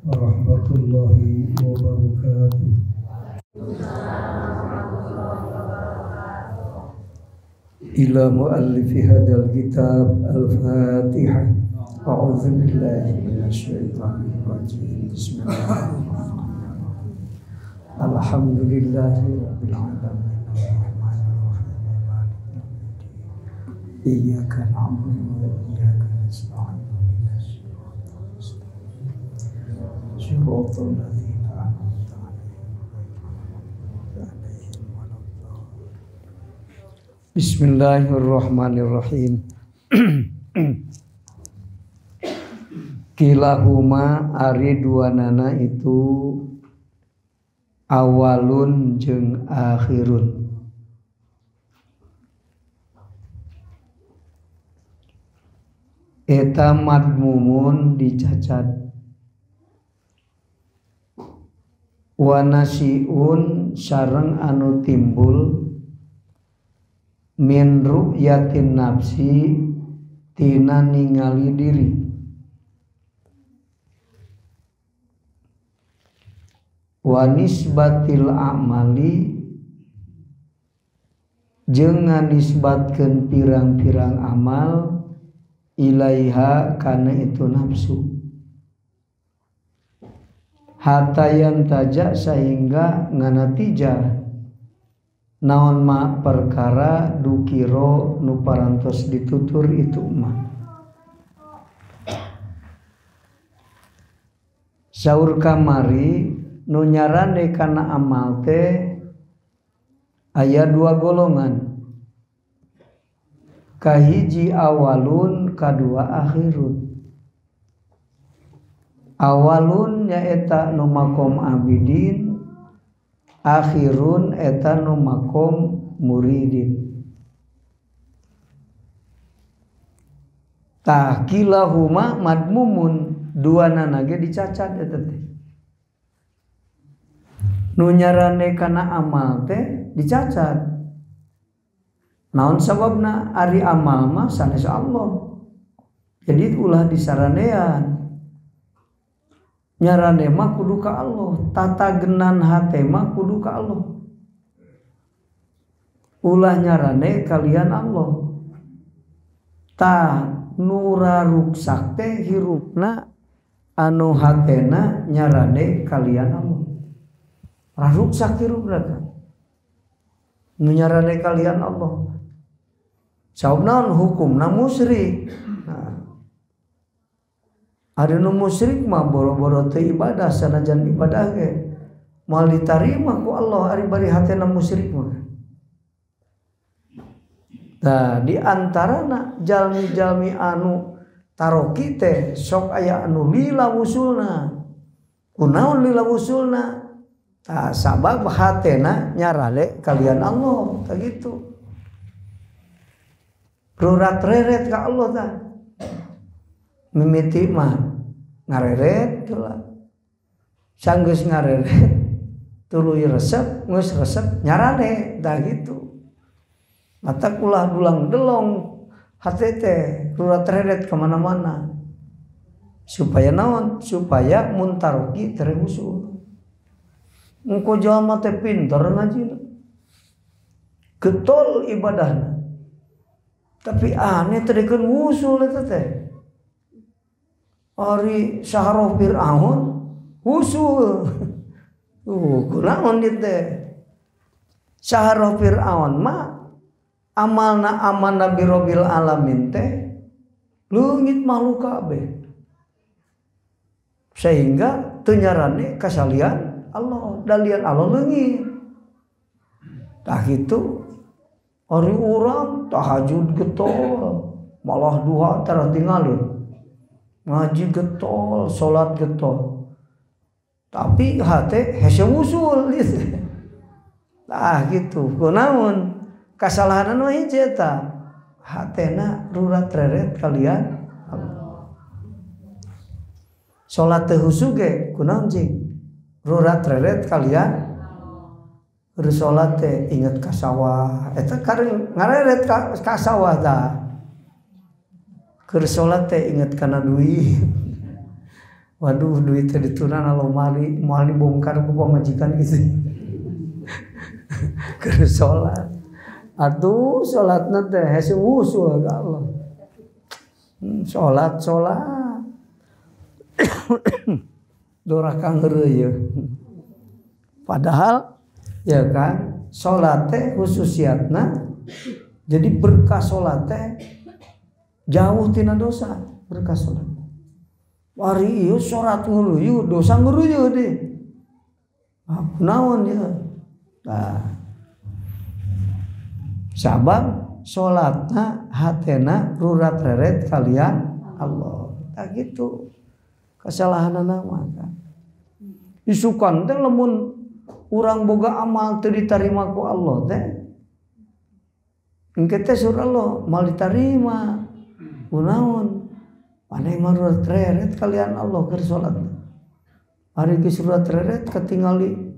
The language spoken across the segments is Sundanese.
warahmatullahi wabarakatuh. Ila muallifi hadzal kitab al-Fatihah. A'udzu billahi minasyaitonir rajim. Bismillahirrahmanirrahim. Alhamdulillahi rabbil alamin. Arrahmanir rahim. Maliki yaumiddin. Iyyaka na'budu wa iyyaka nasta'in. Ihdinas siratal mustaqim. Siratal ladzina an'amta 'alaihim ghairil maghdubi 'alaihim waladdallin. Bismillahirrahmanirrahim. Kilahuma ari duanana itu awalun jeung akhirun. Eta madmumun dicacat. Wa nasiun sareng anu timbul min ru'yatin nafsi tina ningali diri. Wa nisbatil a'mali jeung nganisbatkeun pirang-pirang amal ilaiha kana itu nafsu. Hatayan taja sehingga nganatijah naon ma perkara dukiro nu parantos ditutur itu mah. Saur kamari nu nyarane kana amal teh aya dua golongan. Kahiji awalun, kadua akhirun. Awalun nyaeta nu makom abidin, akhirun eta nu makom muridin. Tah kilahuma madmumun, duanana ge dicacat eta teh. Nu nyarane kana amal teh dicacat. Naon sababna? Ari amal mah sanes Allah. Jadi ulah disaranean. Nyarane mah kudu ka Allah, tata genan hate mah kudu ka Allah. Ulah nyarane kalian Allah. Tah nura ruksak teh hirupna anu hatena nyarane kalian Allah. Ruksak hirupna kan. Nu nyarane kalian Allah. Sabab naon hukumna musyrik. Nah, ada nu musyrik mah boro-boro teu ibadah sanajan ibadah ge moal ditarima ku Allah ari bari hatena musyrik mah. Nah, di antarana jalmi-jalmi anu taroki teh sok aya anu lila wusulna. Kunaon lila wusulna? Tah sabab hatena nyarale kalian Allah, tah gitu. Rurat reret ka Allah tah. Mimiti mah ngareret lah. Sanggeus ngareret tuluy resep, geus resep nyarane tah gitu. Mata ulah dulang delong hate teh rurat reret kemana-mana. Supaya naon? Supaya mun taroki teu usul. Engko jalma teh pinter ngajina. Getol ibadahna. Tapi aneh teh dikeun wusul eta teh. Ari saharoh Fir'aun wusul. Kunaon dieu teh? Saharoh Fir'aun mah amalna amanah birobil alamin teh leungit makhluk kabeh. Sehingga teu nyarane kasalian Allah, dalian Allah leungit. Tah kitu ari urang tahajud getol, malah duha tara tingalin. Ngaji getol, salat getol. Tapi hate hese wusul gitu. Tah gitu. Kunaon? Kasalahanan mah hiji eta. Hatena rurat reret kalian Allah. Salat teu husu ge kunaon cing? Rurat reret kalian. Keur salat teh inget ka sawah. Eta kareng ngareret ka sawah tah. Keur salat teh inget kana duit. Waduh duitnya ditunan lomari moal dibongkar ku pamajikan gitu. Keur salat. Atuh salatna teh hese usul ka Allah. Salat salat. Doraka ngeureuyeuh. Padahal ya kan salat teh khususiatna jadi berkah salat teh jauh tina dosa berkah salat. Ari ieu salat ngeureuyeuh dosa ngeureuyeuh deh. Naon ya? Nah. Sabab salatna hatena rurat reret kalian Allah. Tah gitu. Kesalahanana mah kan. Isukan teh lamun urang boga amal teu ditarima ku Allah teh. Engke teh surah Allah mal ditarima. Kunaon? Maneh mah rurat reret kalian Allah keur salat. Ari geus rurat reret katingali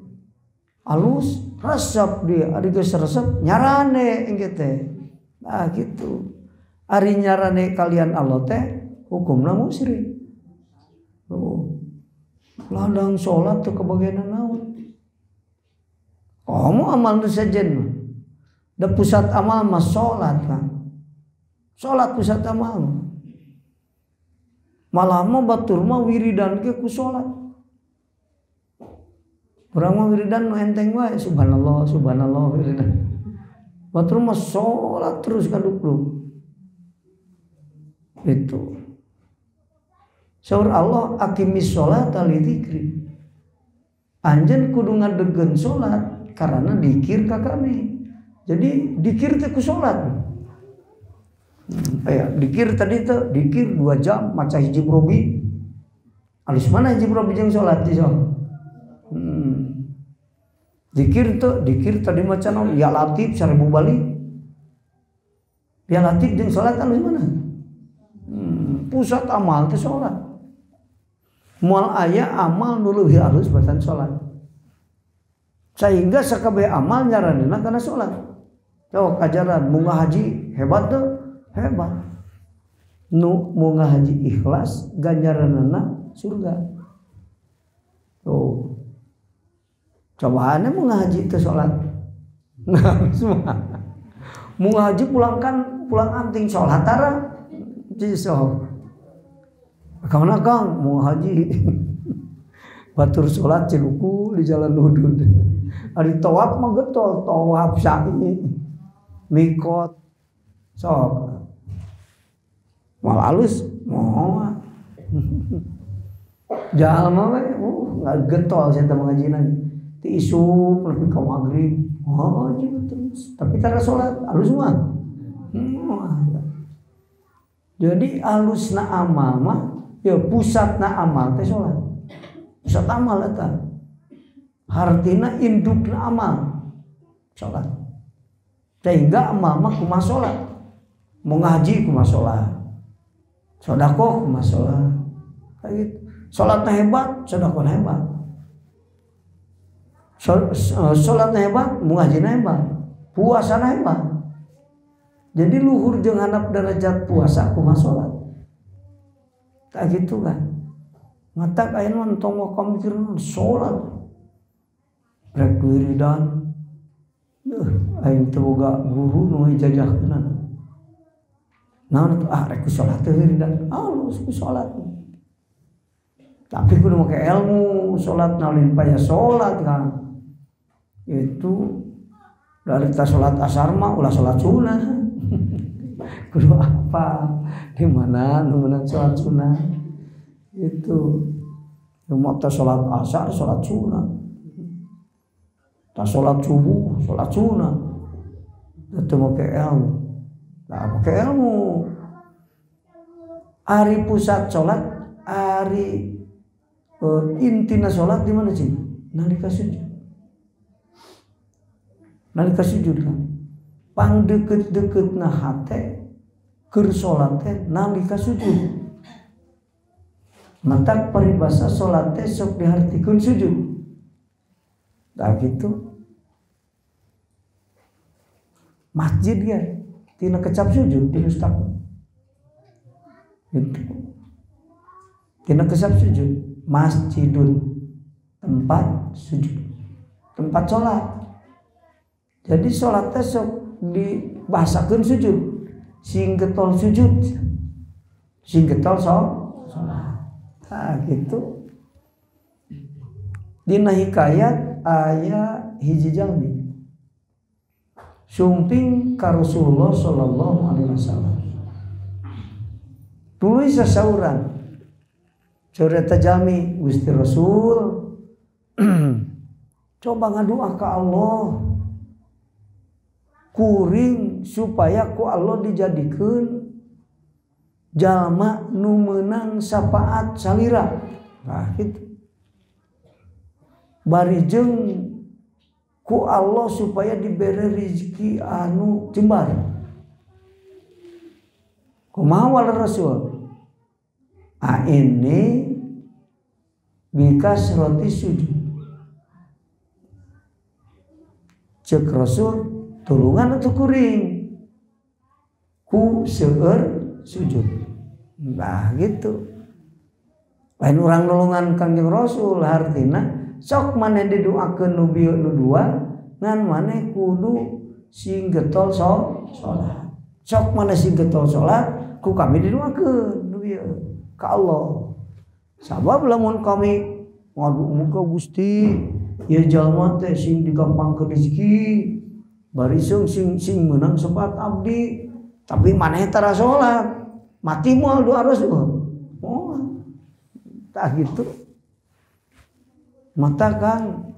alus resep dia, ari geus resep nyarane engke teh. Nah gitu. Ari nyarane kalian Allah teh hukumna musyrik. Oh. Ladang salat teu kebagian naon. Kamu amal nu sejen mah. Da pusat amal mah salat kan. Salat pusat amal mah. Malah mah batur mah wiridan ge ku salat. Urang mah wiridan nu enteng wae subhanallah subhanallah wiridan. Batur mah salat terus kaduklu. Itu. Saur Allah aqimis sholata li dzikri. Anjeun kudu ngadegkeun salat karena dikir ka kami. Jadi dikir teh ku salat. Ya, dikir tadi teh dikir 2 jam maca hiji robi. Alus mana hiji robi jeung salat ieu. Dikir tuh, dikir tadi maca naon? Ya Latif 1000 balik. Ya Latif jeung salat alus mana? Pusat amal teh salat. Moal aya amal nu leuwih alus batan salat. Sehingga sakabeh amal nyaranina kana salat. Cok ajaran munggah haji hebat tuh, hebat. Nu munggah haji ikhlas ganjaranana surga. Tuh. Cobaannya munggah haji teu salat. Nah, semua. Munggah haji pulang kan pulang anting salat tara. Sok. Kamana Kang mau haji. Batur salat ciluku di jalan hudud. Ari tawaf mah getol, tawaf sa'i. Mikot. Sok. Moal alus moal. Jalma we nggak getol saya teh ngajina. Ti isuk nepi ka magrib. Haji terus. Tapi tara salat alus mah. Jadi alusna amal mah ya pusatna amal teh salat. Pusat amal eta. Hartina indukna amal salat. Sehingga amal mah kumaha salat. Mau ngaji kumaha salat. Sedekah kumaha salat. Kayak gitu. Salatna hebat, sedekahna hebat. Salatna hebat, ngajina hebat. Puasana hebat. Jadi luhur jeung handap derajat puasa kumaha salat. Tak gitu kan. Matak aya nu tong mikirna salat. Rek wiridan. Aing teu boga guru nu ijazahkeunana. Naon atuh ah rek ku salat teh wiridan. Alus ku salat. Tapi kudu make ilmu salat lain paya salat kan. Itu dari tas salat asar mah ulah salat sunah. Kudu apa? Di mana nu meunang salat sunah? Itu. Mau tas salat asar salat sunah. Tas salat subuh salat sunah. Itu make ilmu. Nah, make ilmu. Ari pusat salat, ari intina salat di mana sih? Nalika sujud. Nalika sujud kan. Pang deket-deketna hate keur salat teh nalika sujud. Matak paribasa salat teh sok dihartikeun sujud. Tah kitu. Masjid ge tina kecap sujud di mustaqim. Itu. Tina kecap sujud. masjidun, tempat sujud, tempat sholat. Jadi sholat teh sok dibahasakeun sujud, sing getol sujud, sing getol sholat. Nah gitu. Dina hikayat aya hiji jalmi sumping ka Rasulullah sallallahu alaihi wasallam. Tuluy sasauran. Saur eta jalmi, Gusti Rasul, coba ngadoa ka Allah kuring supaya ku Allah dijadikeun jalma nu meunang syafaat salira. Nah gitu. Bari jeung ku Allah supaya diberi rezeki anu jembar. Kumaha wal Rasul? Ah ini bikas roti sujud. Cek Rasul tulungan atau kuring ku seueur sujud. Nah gitu. Lain urang nulungan Kangjeng Rasul hartina sok maneh didoakeun nu bieu nu dua ngan maneh kudu sing getol salat. Sok maneh sing getol salat ku kami didoakeun nu bieu ka Allah. Sabab lamun kami ngadu muka Gusti ieu jalma teh sing digampangkeun rezeki bari sing sing meunang syafaat abdi tapi maneh tara salat mati moal doa Rasul. Oh tah gitu. Mata kang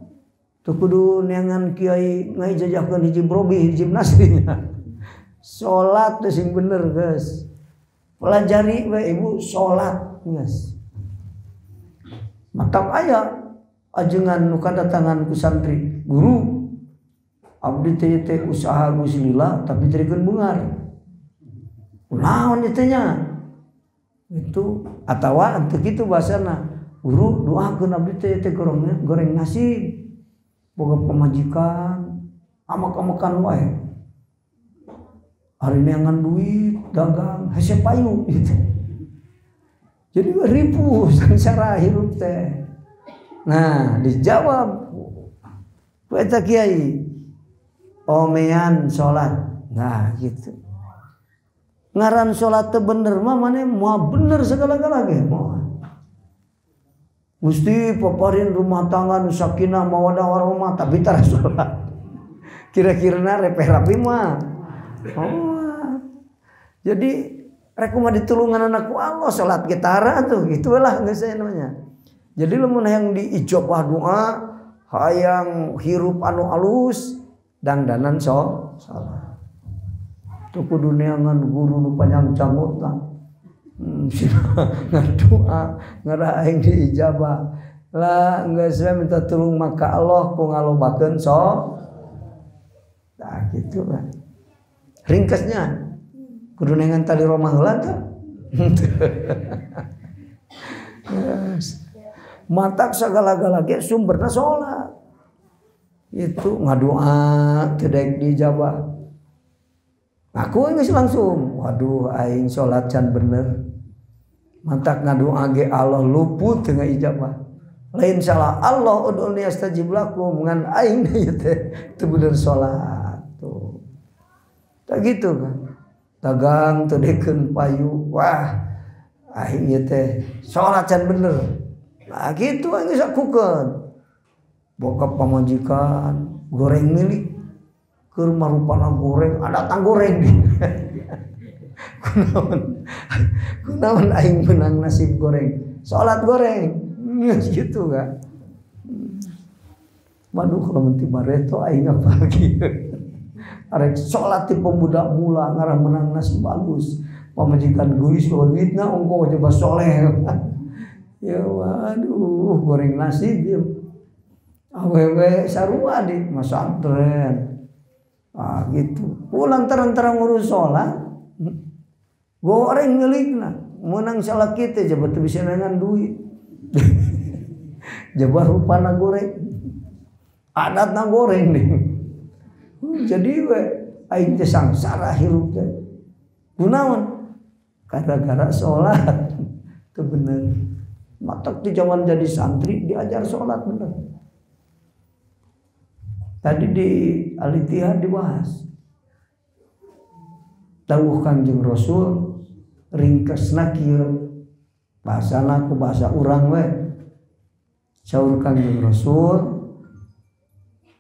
teu kudu neangan kiai ngaijajakeun hiji brobi hiji nasrinya. Salat teh sing bener geus. Pelajari we ibu salat geus. Matak aya ajengan nu kadatangan ku santri, guru abdi teh teh usaha geus lila tapi teu rikeun beungar. Kunaon ieu teh nya? Itu atawa teu kitu bahasana. Guru doakeun abdi teh teh goreng nasi boga pamajikan amak-amakan wae. Hari neangan duit dagang hese payu gitu. Jadi ribu sangsara hirup teh. Nah dijawab ku eta kiai omean salat. Nah gitu. Ngaran salat teu bener mah maneh moal bener segala-gala ge moal. Gusti paparin rumah tangga nu sakinah mawaddah warahmah tapi tara salat. Kira-kirana repeh rapi mah. Oh. Jadi rek kumaha ditulungan anak ku Allah salat ge tara tuh gitulah geus aya namanya. Jadi lamun hayang diijabah doa, hayang hirup anu alus, dangdanan salat. Teu kudu neangan guru nu panjang janggut lah. Ngadoa ngarah aing diijabah. Lah geus we minta tulung maka Allah ku ngalobakeun Nah gitu lah. Ringkasnya kudu neangan tali romah heula teh. Yes. Matak sagala-gala ge sumberna salat. Itu ngadoa teu daek diijabah. Aku geus langsung, waduh aing salat can bener. Matak ngadoa ge Allah luput teu ngaijabah. Lain salah Allah ud'uni astajib lakum ngan aing ieu teh teu bener salat tuh. Tak gitu kan. Dagang teu dekeun payu. Wah, aing ieu teh salat can bener. Nah gitu aing geus akukeun. Bokap pamajikan goreng milik. Keur marupana goreng, ada tang goreng. Kunaon? Kunaon aing menang nasib goreng. Salat goreng. Gitu kan. Waduh kalau menti bareto aing apa lagi. Arek salat ti pemuda mula ngarah menang nasib bagus. Pamajikan geulis loba duitna ongko coba soleh. Ya waduh goreng nasib ya. Awewe sarua di masantren. Ah gitu. Pulang terang-terang ngurus sholat, goreng milikna, menang salah kita coba teu bisa neangan duit. Jabar rupana goreng, adatna goreng nih. Jadi we aing teh sangsara hirup teh. Kunaon? Gara-gara sholat. Itu bener. Matak di zaman jadi santri diajar sholat bener. Tadi di Al-Ittihad dibahas. Dawuh Kangjeng Rasul ringkesna kieu bahasana ku bahasa urang we. Saur Kangjeng Rasul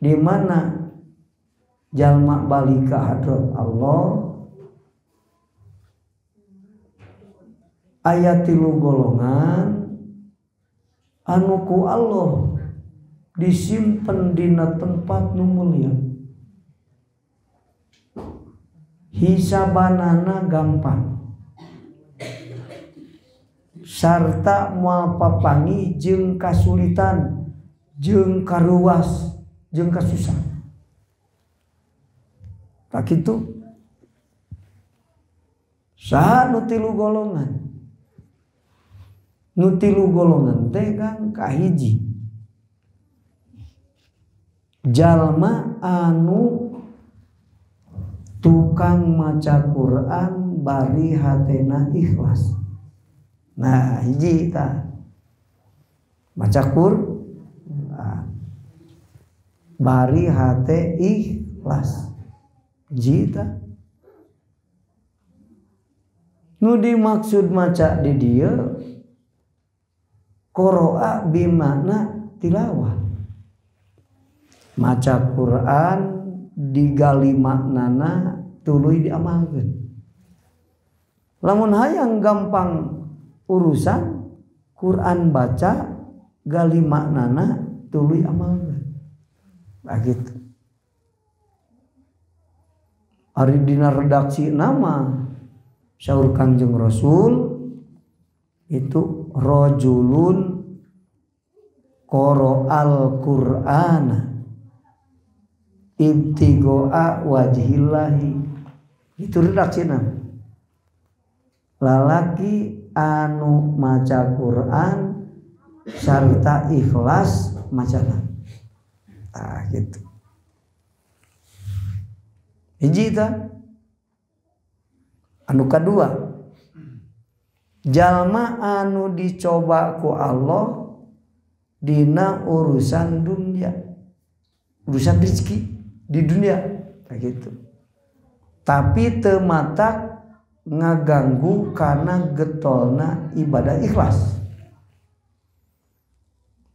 di mana jalma balik ka hadrat Allah aya tilu golongan anu ku Allah disimpen dina tempat nu mulia, hisabanana gampang sarta moal papangi jeung kasulitan jeung karuas jeung kasusah. Tak kitu saha nu tilu golongan? Nu tilu golongan teh Kang kahiji jalma anu tukang maca Quran bari hatena ikhlas. Nah hiji tah maca Quran bari hate ikhlas. Hiji tah nu dimaksud maca di dieu qoro'a bimakna tilawah. Maca Quran digali maknana tuluy diamalkeun. Lamun hayang gampang urusan Quran baca gali maknana tuluy amalkeun. Nah gitu. Ari dina redaksi nama saur Kangjeng Rasul itu rajulun qara'al Qur'ana ibtigoa wajhillahi. Itu redaksi nama. Lalaki anu maca Quran sarta ikhlas macana. Nah gitu. Hiji ta. Anu kadua, jalma anu dicoba ku Allah dina urusan dunia, urusan rezeki di dunia kayak gitu. Tapi teu matak ngaganggu karena getolna ibadah ikhlas.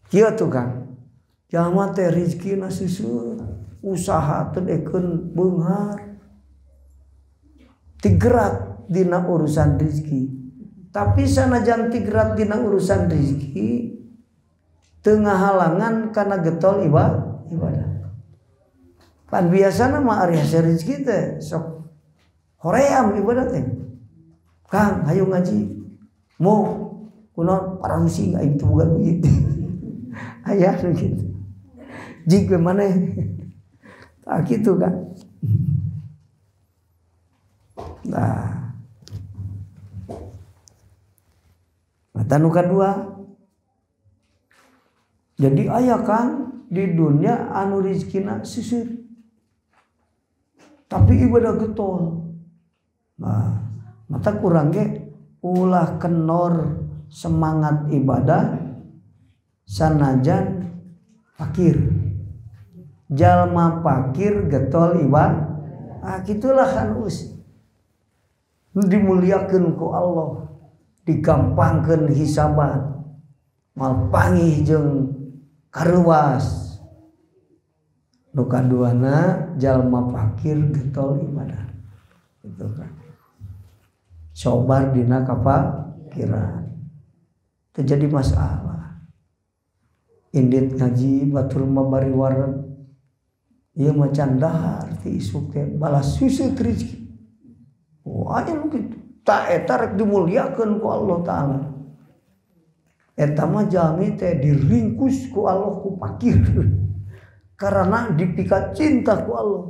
Kieu tuh Kang, jalma teh rezekina seuseut, usaha teu dekeun beunghar, tigerat dina urusan rezeki. Tapi sanajan tigerat dina urusan rezeki teu ngahalangan kana getol ibadah. Pan biasana mah ari hasil rezeki teh sok hoream ibadah teh. Kang hayu ngaji. Mo kunaon parangsi aing teu boga duit. Aya nu kitu. Jig we maneh. Tah kitu kan. Nah. Mata nu kadua. Jadi aya Kang di dunia anu rezekina sisir. Tapi ibadah getol. Nah, mata kurang ge ulah kenor semangat ibadah sanajan fakir. Jalma fakir getol ibadah. Ah gitulah kan us. Dimuliakeun ku Allah, digampangkeun hisaban. Moal pangih jeung karuas. Nu kaduana jalma fakir getol ibadah. Gitu kan. Sobar dina kafakiran. Terjadi masalah. Indit ngaji batur mah bari wareg. Ieu mah can dahar ti isuk teh balas susut rezeki. Oh, aya nu kitu. Ta eta rek dimuliakeun ku Allah Taala. Eta mah jalmi teh diringkus ku Allah ku fakir. Karena dipika cinta ku Allah.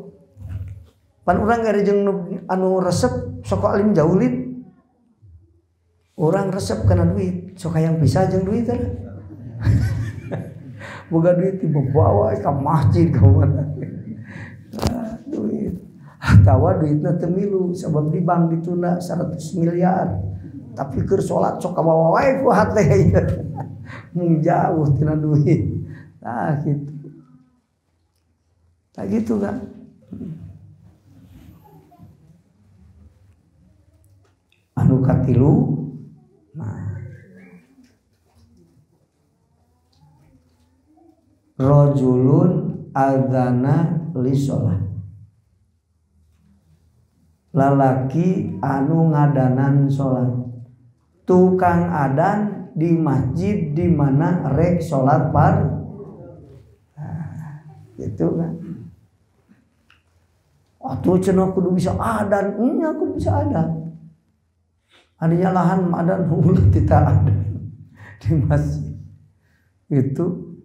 Pan urang ngari jeung anu resep sok alim jaulit. Urang resep kana duit, sok hayang pisah jeung duit teh. Boga duit dibawa ka masjid ka mana. Nah, duit. Atawa duitna teu milu sabab di bank ditunda 100 miliar. Tapi keur salat sok kabawa wae ku hate. Mung jauh tina duit. Nah gitu. Nah gitu kan. Anu katilu, nah rajulun adzana li sholat. Lalaki anu ngadanan sholat. Tukang adan di masjid di mana rek sholat par. Nah, gitu kan. Atuh cenah kudu bisa adan, nya kudu bisa adan. Adanya lahan adan ulah tidak ada di masjid. Itu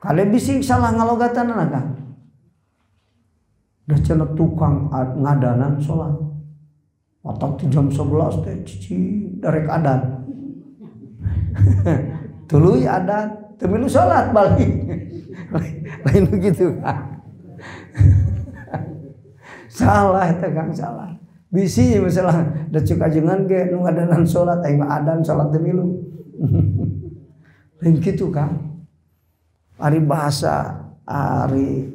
kalian bising salah ngalogatan anak. Dah cenah tukang ngadanan sholat. Otak di jam 11 teh cici darek adan. Tuluy adan, teu milu salat balik. Lain begitu kan. Salah eta Kang, salah. Bisi masalah da cuk ajengan ge nu ngadanan salat aing mah adan salat teu milu. Lain kitu Kang. Ari bahasa ari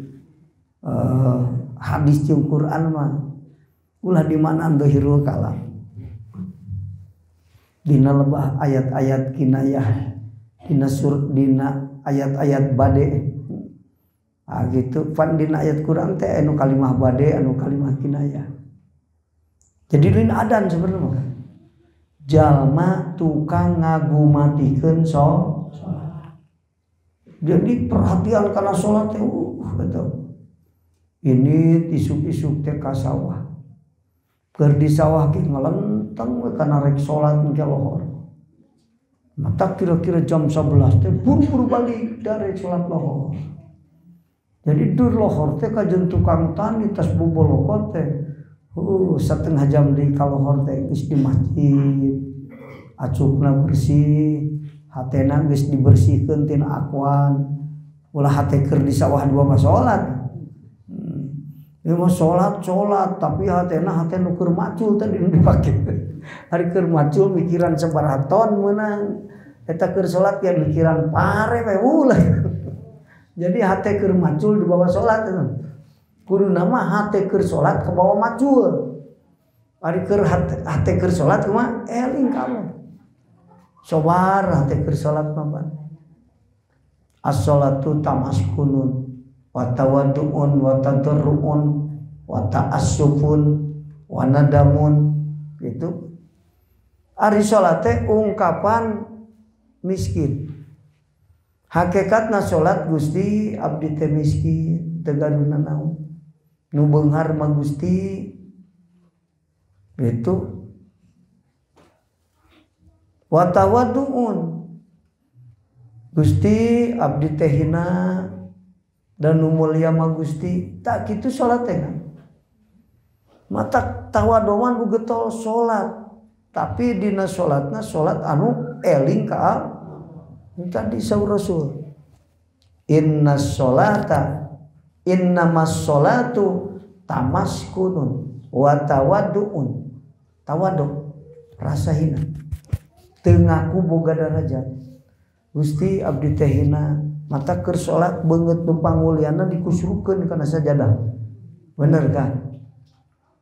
hadis jeung Quran mah ulah di mana zahirul kalam. Dina lebah ayat-ayat kinayah, dina sur, dina ayat-ayat bade. Ah gitu, pan dina ayat Quran teh anu kalimah bade, anu kalimah kinayah. Jadi lain adan sebenarnya mah. Jalma tukang ngagumatikeun salat. Jadi perhatian kana salat teh gitu. Ini isuk-isuk teh ka sawah. Keur di sawah ge ngalenteng we kana rek salat engke lohor. Mata kira-kira jam 11 teh buru-buru balik dari salat lohor. Jadi dur lohor teh kajen tukang tani tas boboloko teh. Setengah jam di kalohor teh geus di masjid. Acukna bersih, hatena geus dibersihkeun tina akuan. Ulah hate keur di sawah dua mah salat. Ieu mah salat tapi hatena hate nu keur macul tadi nu dipake. Ari keur macul mikiran sabaraha ton meunang. Eta keur salat ya mikiran pare we ulah. Jadi hate keur macul dibawa salat eta. Kudu nama hate keur salat kebawa macul. Ari keur hate keur salat kumaha eling kamu. Sobar hate keur salat mah. As-salatu tamaskunun wa tawaddu'un wa tadarru'un wa ta'assufun wa nadamun gitu. Ari salat teh ungkapan miskin. Hakikatna salat Gusti abdi teh miskin teu gaduh nanaon. Nu beunghar mah Gusti gitu. Wa tawaddu'un Gusti abdi teh hina dan nu mulia mah Gusti. Tak kitu salat teh kan. Mata tawadoman bu getol salat, tapi dina salatna salat anu eling ka tadi saur Rasul. Inna sholata innamas sholatu tamaskunun wa tawadduun. Tawaddu rasa hina. Teu ngaku boga darajat. Gusti abdi teh hina, mata keur salat beungeut nu panguliana dikusrukeun kana sajadah. Bener kan?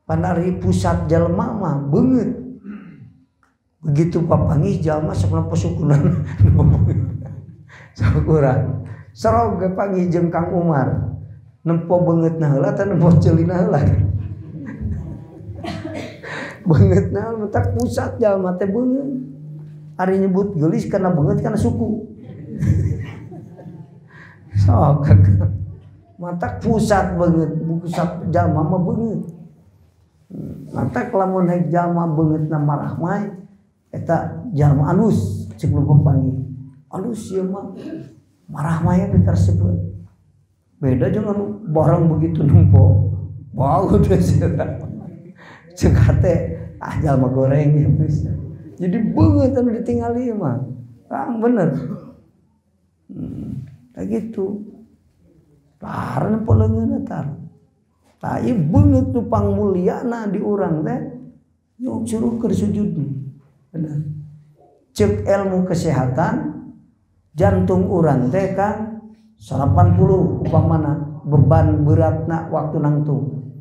Panari pusat jalma mah beungeut. Begitu papanggih jalma sok nempo sukunan. Sakurang. Sarog ge panggih jeung Kang Umar. Nempo beungeutna heula teh nempo ceulina heula. Beungeutna mentak pusat jalma teh beungeut. Ari nyebut geulis kana beungeut kana suku. Sok matak pusat beungeut, pusat jalma mah beungeut. Matak lamun haik jalma beungeutna marahmai eta jalma alus cek nu papanggih. Alus ieu mah marahmai ditersebut. Beda jeung anu barang begitu nempo. Bau teh cek hate ah jalma goreng ya geus. Jadi beungeut anu ditingali mah. Kang bener. Kayak gitu. Tar nempo leungeunna tar. Tah ieu beungeut nu pangmulyana di urang teh nyuk suruh keur sujud. Bener. Cek ilmu kesehatan jantung urang teh kan 80 upamana beban beratna waktu nangtung.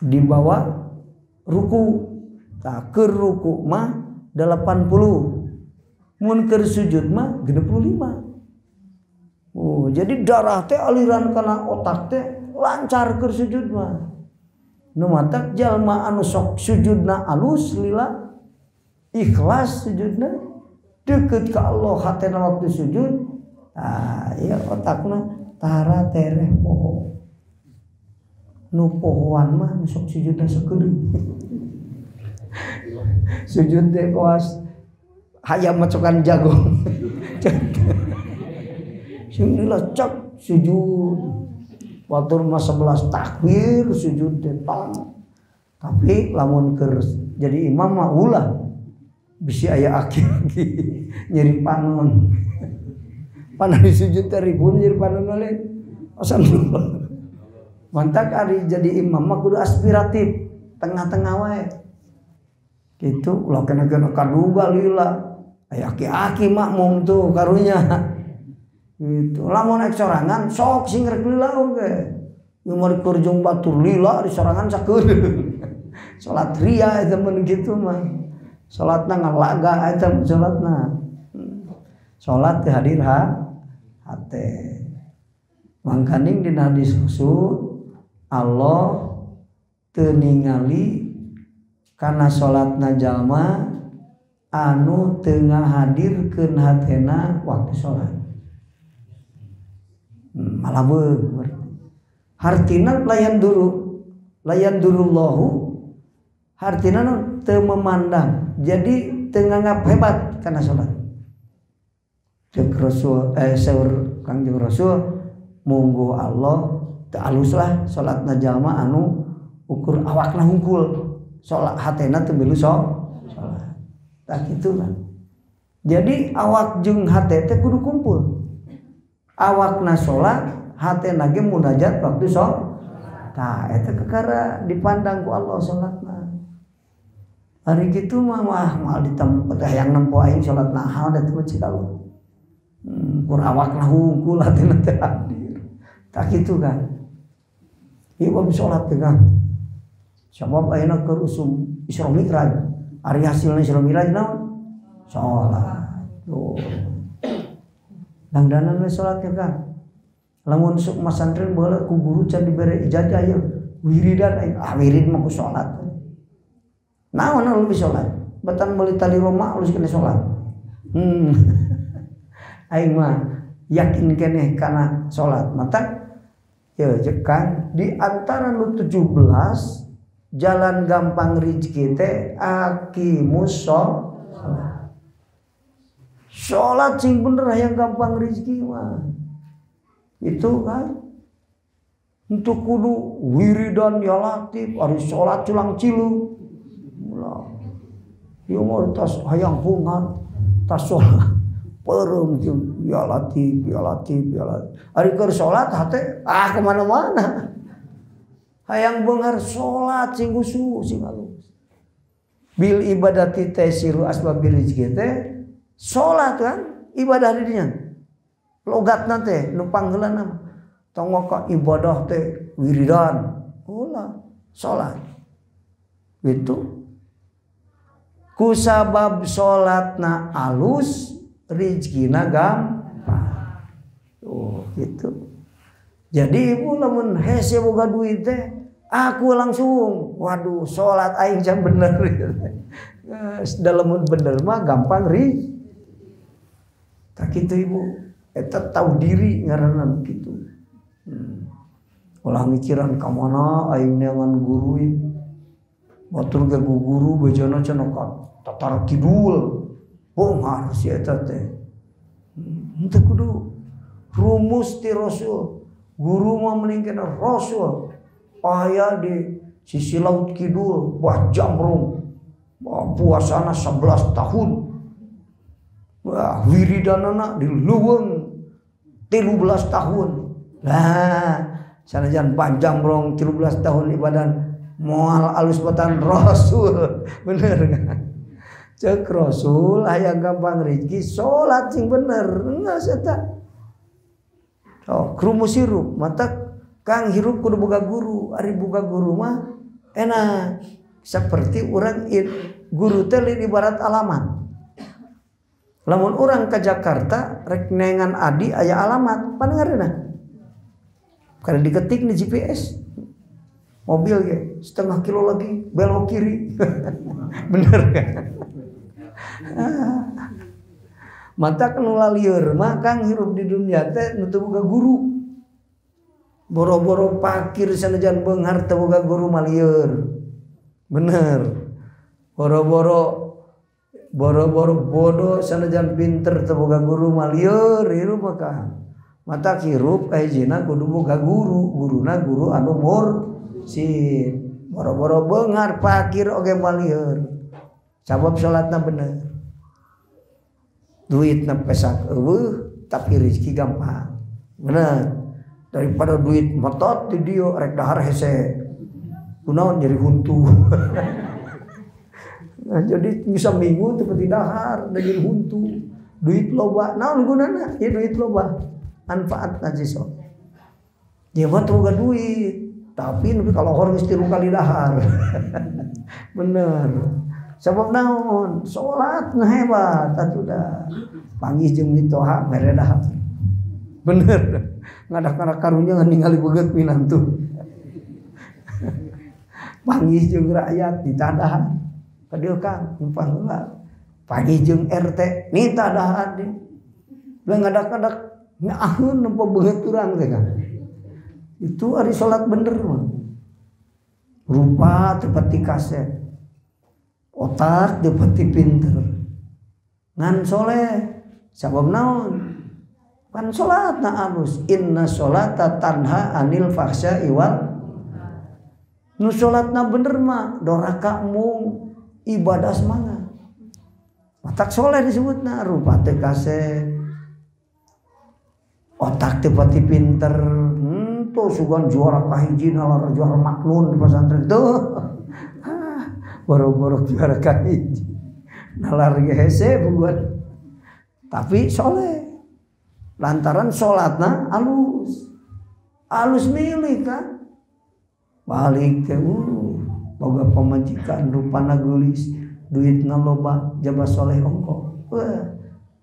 Dibawa ruku. Tah keur ruku mah 80. Mun keur sujud mah 65. Oh, jadi darah teh aliran kana otak teh lancar keur sujud mah. Nu matak jalma anu sok sujudna alus lila ikhlas sujudna deket ka Allah hatena waktu sujud. Ah, ieu otakna tara tereh poho. Nu pohoan mah nu sok sujudna sakedeung. Sujud teh koas hayam macokan jagung. Sing lila cek sujud. Waktu mah 11 takbir sujud teh tong. Tapi lamun keur jadi imam mah ulah bisi aya aki-aki nyeri panon. Panon sujud teh ribun nyeri panon lain. Alhamdulillah. Mantak ari jadi imam mah kudu aspiratif, tengah-tengah wae. Gitu ulah kena-kena kaduga lila. Aya aki-aki makmum tuh karunya. Gitu. Lamun ek sorangan sok sing rek lila oge. Ieu mah dikurjung batur lila di sorangan sakedeung. Salat ria eta mun kitu mah. Salatna ngalaga eta salatna. Salat teh hadir hate. Mangkaning dina hadis Rasul Allah teu ningali kana salatna jalma anu teu ngahadirkeun hatena waktu salat. Malah beuh hartina layan duru layan durullahu hartina teu memandang jadi teu nganggap hebat kana salat. Cek Rasul saur Kangjeng Rasul munggo Allah teu alus lah salatna jalma anu ukur awakna hungkul salat hatena teu milu salat. Tah kitu kan. Jadi awak jeung hate teh kudu kumpul. Awakna salat, hatena ge munajat waktu salat. Tah eta kakara dipandang ku Allah salatna. Ari kitu mah moal ditempat hayang nempo aing salat naha da teu cik Allah. Kur awakna hungkul hatena teh hadir. Tah kitu kan. Ieu mah salat teh kan. Sabab ayeuna keur usum Isra Mi'raj. Ari hasilna Isra Mi'raj naon? Salat. Tuh. Dangdanan we salat ya kan. Lamun sok masantren baheula ku guru can dibere ijazah ieu wiridan aing. Ah wirid mah ku salat. Naon anu leuwih salat? Batan meuli tali Roma alus kena salat. Aing mah yakin keneh kana salat. Matak ya kan di antara nu 17 jalan gampang rezeki teh aqimus shalah. Salat sing bener yang gampang rezeki mah. Itu kan untuk kudu wiridan ya latif ari salat culang cilu. Ulah. Ieu mah tas hayang bungan tas salat peureum jeung ya latif ya latif ya latif. Ari keur salat hate ah kemana-mana. Hayang beunghar salat sing khusyuk sing alus. Bil ibadati taisiru asbabil rezeki teh salat kan ibadah di dinya. Logatna teh nu panggeulana mah. Tong ka ibadah teh wiridan. Ulah salat. Gitu. Kusabab salatna alus rezekina gampang. Oh gitu. Jadi ibu lamun hese boga duit teh aku langsung waduh salat aing jam bener. Dalam bener mah gampang ri. Tak kitu ibu, eta tahu diri ngaranna kitu. Ulah mikiran ka mana aing neangan guru ieu. Batur ge guru bejana cenah ka Tatar Kidul. Beunghar si eta teh. Henteu kudu rumus ti Rasul. Guru mah mending kana Rasul. Aya di sisi laut kidul, wah jamrung. Wah, puasana 11 tahun. Wah, wiridanana di leuweung 13 tahun. Lah, sanajan panjang rong 13 tahun ibadah moal alus batan Rasul. Bener kan? Cek Rasul hayang gampang rezeki salat sing bener. Geus eta. Oh, krumus hirup matak kang hirup kudu boga guru. Ari boga guru mah enak. Seperti urang guru teh ibarat alamat. Lamun urang ke Jakarta rek nengan adi aya alamat, pandengareuna. Karena diketik di GPS. Mobil ge setengah kilo lagi belok kiri. Bener kan? Mata nu lalieur mah kang hirup di dunia teh nu teu boga guru. Boro-boro pakir sanajan beunghar teu boga guru mah lieur. Bener. Boro-boro bodoh sanajan pinter teu boga guru mah lieur hirup mah kang. Mata hirup kahijina kudu boga guru, guruna guru anu mursyid. Boro-boro beunghar pakir oge mah lieur. Sabab salatna bener. Duitna pesak eueuh tapi rezeki gampang. Bener. Daripada duit metot di dieu rek dahar hese. Kunaon jadi huntu. Nah, jadi bisa minggu teu pati dahar da jadi huntu. Duit loba naon gunana? Ya duit loba. Manfaatna sok. Dia mah teu boga duit, tapi nepi ka lohor geus 3 kali dahar. Bener. Sabab naon? Salatna hebat atuh da. Panggih jeung mitoha mere dahar. Bener. Ngadak-ngadak karunya ningali beungeut minantu. Panggih jeung rakyat ditadahan. Ka dieu Kang, numpang heula. Panggih jeung RT nitadahan deui. Lah ngadak-ngadak ngaaheun nempo beungeut urang teh Kang. Itu ari salat bener mah. Rupa teu pati kaset. Otak teu pati pinter. Ngan soleh sabab naon? Kan salatna alus. Inna sholata tanha anil fahsya'i wal. Nu salatna bener mah doraka mung ibadah semangat. Otak soleh disebutna, rupa teu kasep. Otak teu pati pinter. Tuh sugan juara kahiji nalar juara maknun di pesantren tuh. Boro-boro juara kahiji. Nalar ge hese bukan. Tapi soleh. Lantaran salatna alus. Alus milih kan. Balik teh boga pamajikan rupana geulis, duitna loba, jaba soleh ongko. Wah,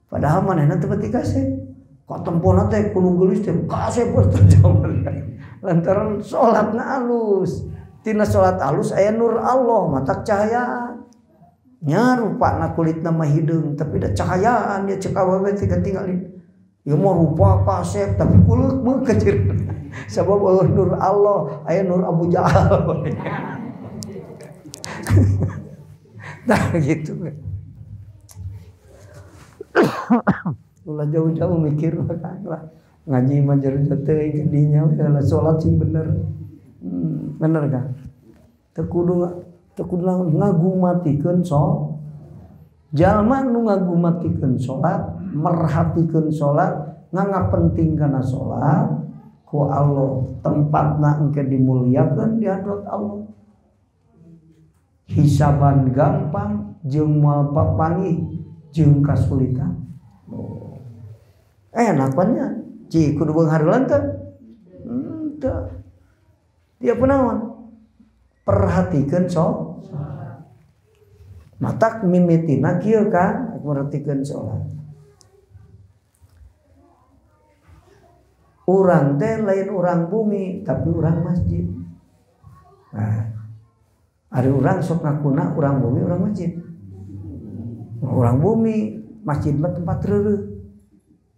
padahal manehna teu pati kasep. Katempona teh kudu geulis teh kasep berterjemah. Lantaran salatna alus. Tina salat alus aya nur Allah, matak cahaya. Nya rupana kulitna mah hideung, tapi da cahayaan dia cek awewe teh katinggalin. Ieu mah rupa kasep tapi kuleuk mah kecil. Sabab eueuh nur Allah, aya nur Abu Jahal. Nah gitu. Ulah jauh-jauh mikir lah. Ngaji mah jero teuing ka dinya we lah salat sing bener. Bener kan? Teu kudu ngagumatikeun so. Jalma nu ngagumatikeun salat, merhatikeun salat, ngapenting kana salat, ku Allah tempatna engke dimuliakeun di hadrat Allah. Hisaban gampang jeung moal papanggih jeung kasulitan. Oh. Enak nya ci kudu beunghar heula teu? Teu. Dia punaon? Perhatikeun so. Matak mimitina kieu kan merhatikeun salat. Urang teh lain urang bumi tapi urang masjid. Nah, ari urang sok ngakuna urang bumi urang masjid. Urang bumi masjid mah tempat reureuh.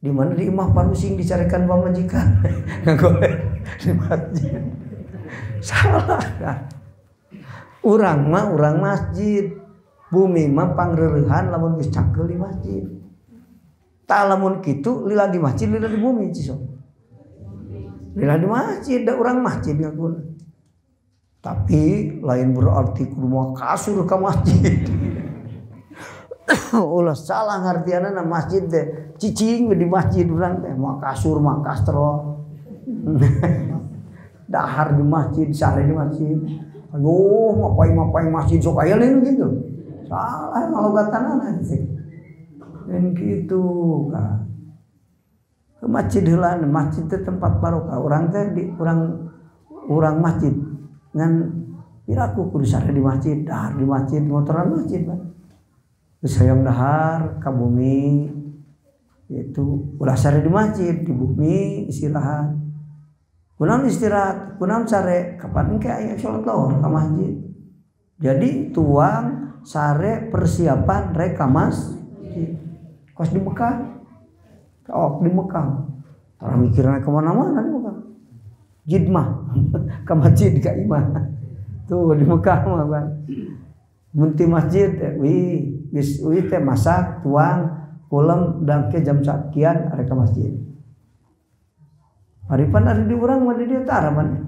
Di mana di imah parusing dicarekan pamajikan. Ngagoleh di masjid. Salah kan. Urang mah urang masjid. Bumi mah pangreurehan lamun geus cakeul di masjid. Tah lamun kitu lila di masjid lila di bumi cisok. Lila di masjid da urang masjid ngakuna. Tapi lain berarti kudu moal kasur ka masjid. Ulah salah ngartianana masjid teh cicing di masjid urang teh moal kasur moal kastrol. Dahar di masjid, sare di masjid. Aduh, ngapain-ngapain masjid sok aya lain gitu. Salah ngalogatanana sih. Dan gitu kan. Ke masjid heula, masjid teh tempat barokah. Urang teh di urang masjid ngan piraku kudu sare di masjid, dahar di masjid, ngotoran masjid Pak. Geus hayang dahar ka bumi itu ulah sare di masjid, di bumi istirahat. Kunaon istirahat, kunaon sare, kapan engke aya salat lohor ka masjid. Jadi tuang sare persiapan rek ka masjid. Kos di Mekah. Oh, di Mekah. Tara mikirna ke mana-mana di Mekah. Jidmah ke masjid ka imah. Tuh di Mekah mah Bang. Mun ti masjid wih geus wih teh masak tuang kulem dangke jam sakian arek ka masjid. Aripan ari di urang mah di dieu tara pan.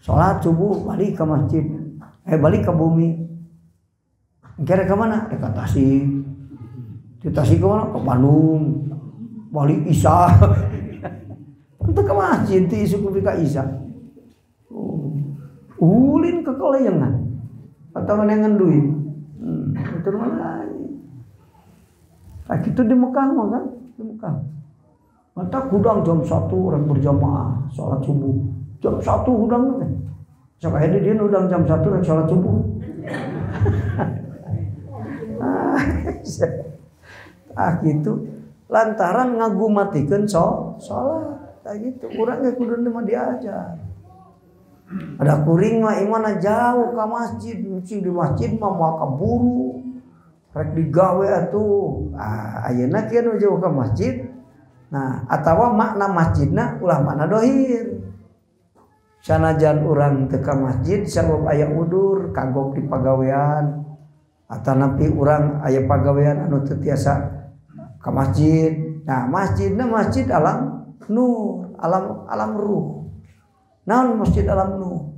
Salat subuh balik ka masjid. Balik ka bumi. Engke rek ka mana? Rek ka Tasik. Di Tasik ka mana? Ka Bandung. Balik Isya. Teu ka masjid ti isuk nepi ka Isya. Oh. Ulin ke koleyengan atau menengan duit. Itu mah lain. Nah, gitu di Mekah mah kan, di Mekah. Mata hudang jam 1 orang berjamaah salat subuh. Jam 1 hudang teh. Sok aya di dieu hudang jam 1 rek salat subuh. Ah gitu lantaran ngagumatikeun salat. Tah gitu urang ge kudu mah diajar. Ada kuring mah imana jauh ka masjid, cing di masjid mah moal kaburu. Rek digawe atuh. Ah ayeuna kieu nu jauh ka masjid. Nah, atawa makna masjidna ulah makna dohir. Sanajan urang teu ka masjid sabab aya udur, kagok di pagawean. Atanapi urang aya pagawean anu teu tiasa ka masjid. Nah, masjidna masjid alam nur, alam ruh. Naon masjid alam nur?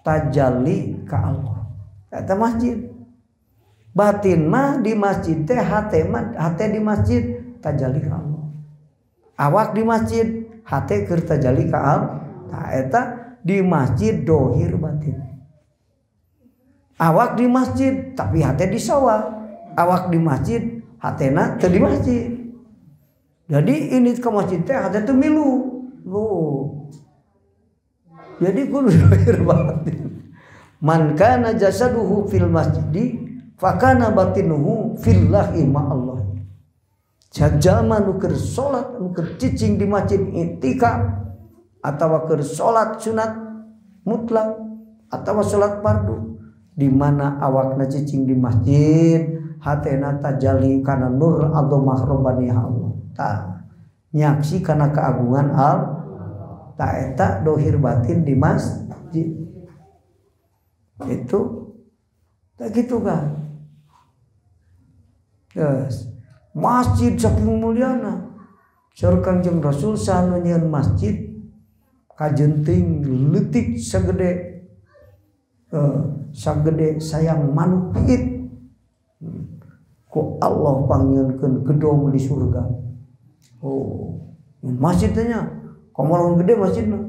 Tajalli ka Allah. Eta masjid. Batin mah di masjid teh, hate mah hate di masjid tajalli ka Allah. Awak di masjid hate keur tajalli ka Allah. Tah eta di masjid dohir batin. Awak di masjid tapi hate di sawah. Awak di masjid hatena teu di masjid. Jadi ini ke masjid teh hate teu milu. Loh. Jadi kudu dohir batin. Man kana jasaduhu fil masjidi fakana batinuhu fillahi ma Allah. Jalma nu keur salat nu keur cicing di masjid i'tikaf atawa keur salat sunat mutlak atawa salat fardu di mana awakna cicing di masjid hatena tajalli kana nur azamah rabbaniyah Allah. Tah nyaksi kana keagungan Allah. Ta eta dohir batin di masjid. Itu tak gitu kan. Yes. Masjid saking mulyana. Saur Kangjeng Rasul sanu nyieun masjid kajenting leutik sagede sagede sayang manuk piit. Ku Allah pangnyieunkeun gedong di surga. Oh, masjid teh nya komo gede masjidna.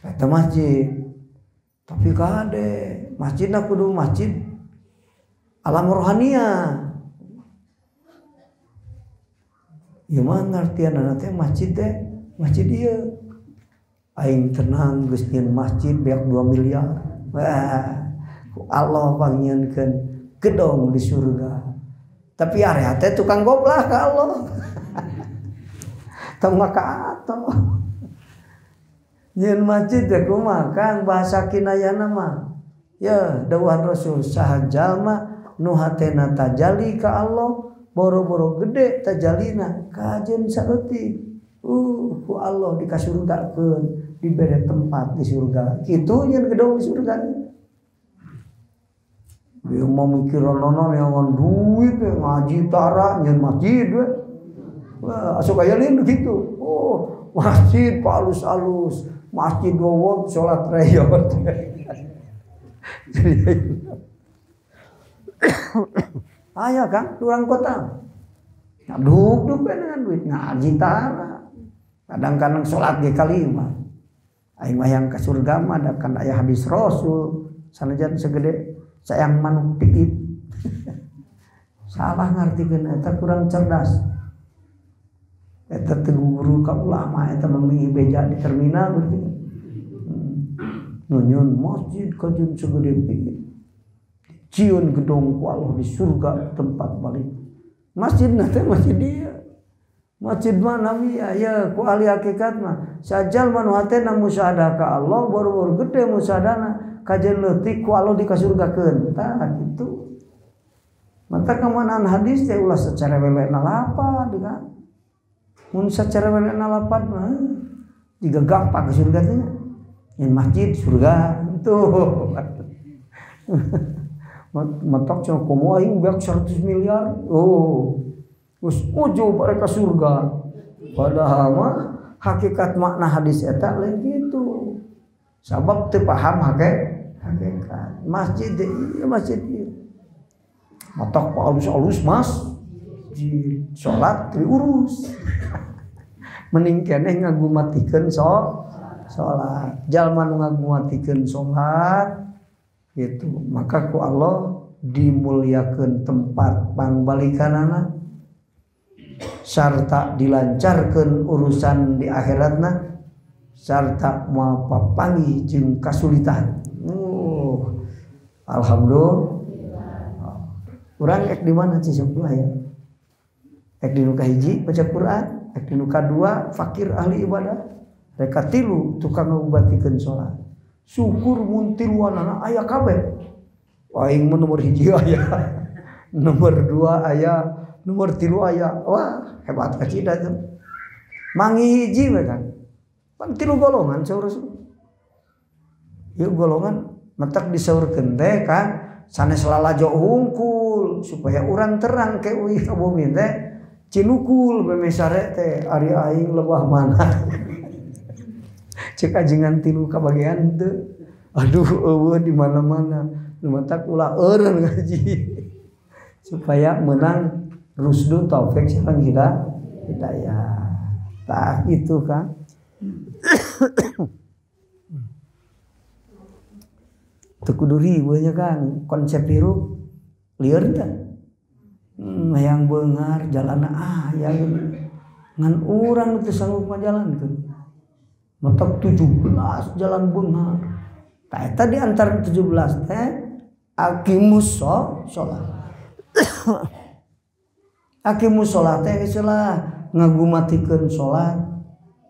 Eta masjid. Tapi kade masjidna kudu masjid alam rohania. Ieu mah ngartianana teh masjid teh masjid ieu. Aing tenang geus nyieun masjid beak 2 miliar. Wah, ku Allah pangnyieunkeun gedong di surga. Tapi area teh tukang goplah ka Allah. Tong maka atoh. Nyieun masjid teh kumaha Kang bahasa kinayana mah. Ya, dawuhan Rasul saha jalma nu hatena tajalli ka Allah, boro-boro gede tajalina kajen saeutik. Ku Allah dikasurgakeun, dibere tempat di surga. Kitu nyieun gedong di surga. Dia mau mikir nonon yang duit ngaji tara nyieun masjid we. Wah, asup aya lain gitu. Oh, masjid alus-alus, masjid wowok salat reyot. Aya Kang, urang kota. Duk-duk dengan duit ngaji tara. Kadang-kadang salat ge kalima. Aing mah yang ka surga mah da kan aya hadis Rasul. sanajan segede sayang manuk piit. Salah ngartikeun eta kurang cerdas. Eta teu guru ka ulama eta memilih beja di terminal berarti. Nyieun masjid kajeun segede piit. Cieun gedong ku Allah di surga tempat balik. Masjid teh masjid dia. Masjid mana ya ku ahli hakikat mah. Sajal manu hatena musyahadah ka Allah baru-baru gede musyahadana kajeun leutik ku Allah dikasurgakeun. Tah kitu. Mata kemanaan hadis teh ulah secara welena lapad kan. Mun secara welena lapad mah jiga gampang ke surga teh. Nyen masjid surga tuh. Matak cenah komo aing beak 100 miliar. Oh. Geus ujub mereka surga. Padahal mah hakikat makna hadis eta lain kitu. Sabab teu paham hakikat. Masjid ieu masjid ieu. Matak alus-alus mas di salat diurus. Mending keneh ngagumatikeun salat. Jalma nu ngagumatikeun salat gitu, maka ku Allah dimuliakeun tempat pangbalikanana sarta dilancarkeun urusan di akhiratna sarta moal papanggih jeung kasulitan. Alhamdulillah. Urang ek di mana sih sok ya? Ek di nu kahiji baca Quran, ek di nu kadua fakir ahli ibadah, rek katilu tukang ngubatikeun salat. Syukur mun tiluanana aya kabeh. Aing mah nomor 1 aya, nomor 2 aya, nomor 3 aya. Wah, hebat kacida tuh. Mangi hiji we kan. Pan tilu golongan saur Rasul. Ieu golongan matak disaurkeun teh kan sanes lalajo hungkul supaya urang terang ke uih ka bumi teh cinukul bemesare teh ari aing lebah mana. Cek ajengan tilu kabagian teu. Aduh eueuh di mana-mana. Nu matak ulah eureun ngaji. Supaya menang rusdu taufik sareng hidayah. Tah kitu kan. Teu kudu riweuh nya kan konsep hirup lieur teh. Hayang beunghar jalanna ah ya ngan urang teu sanggup ngajalankeun. Matak 17 jalan beunghar. Tah eta di antara 17 teh aqimus shalah. Aqimus shalah teh geus lah ngagumatikeun salat.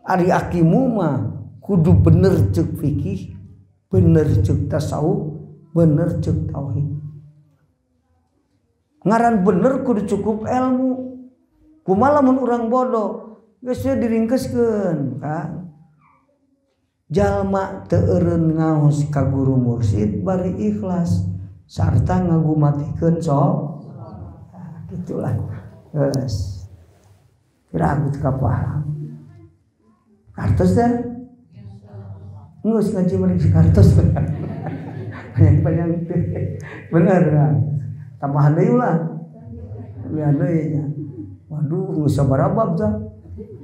Ari aqimu mah kudu bener ceuk fikih, bener ceuk tasawuf, bener ceuk tauhid. Ngaran bener kudu cukup ilmu. Kumaha lamun urang bodoh geus we diringkeskeun kan. Jalma teu eureun ngaos ka guru mursid bari ikhlas sarta ngagumatikeun salat. Nah, gitulah. Geus. Kira aku teu paham. Kartos teh? Geus ngaji meureun kartos. Panjang-panjang teh. Bener kan? Tambahan deui ulah. Tambahan deui nya. Waduh, geus sabaraha bab tah.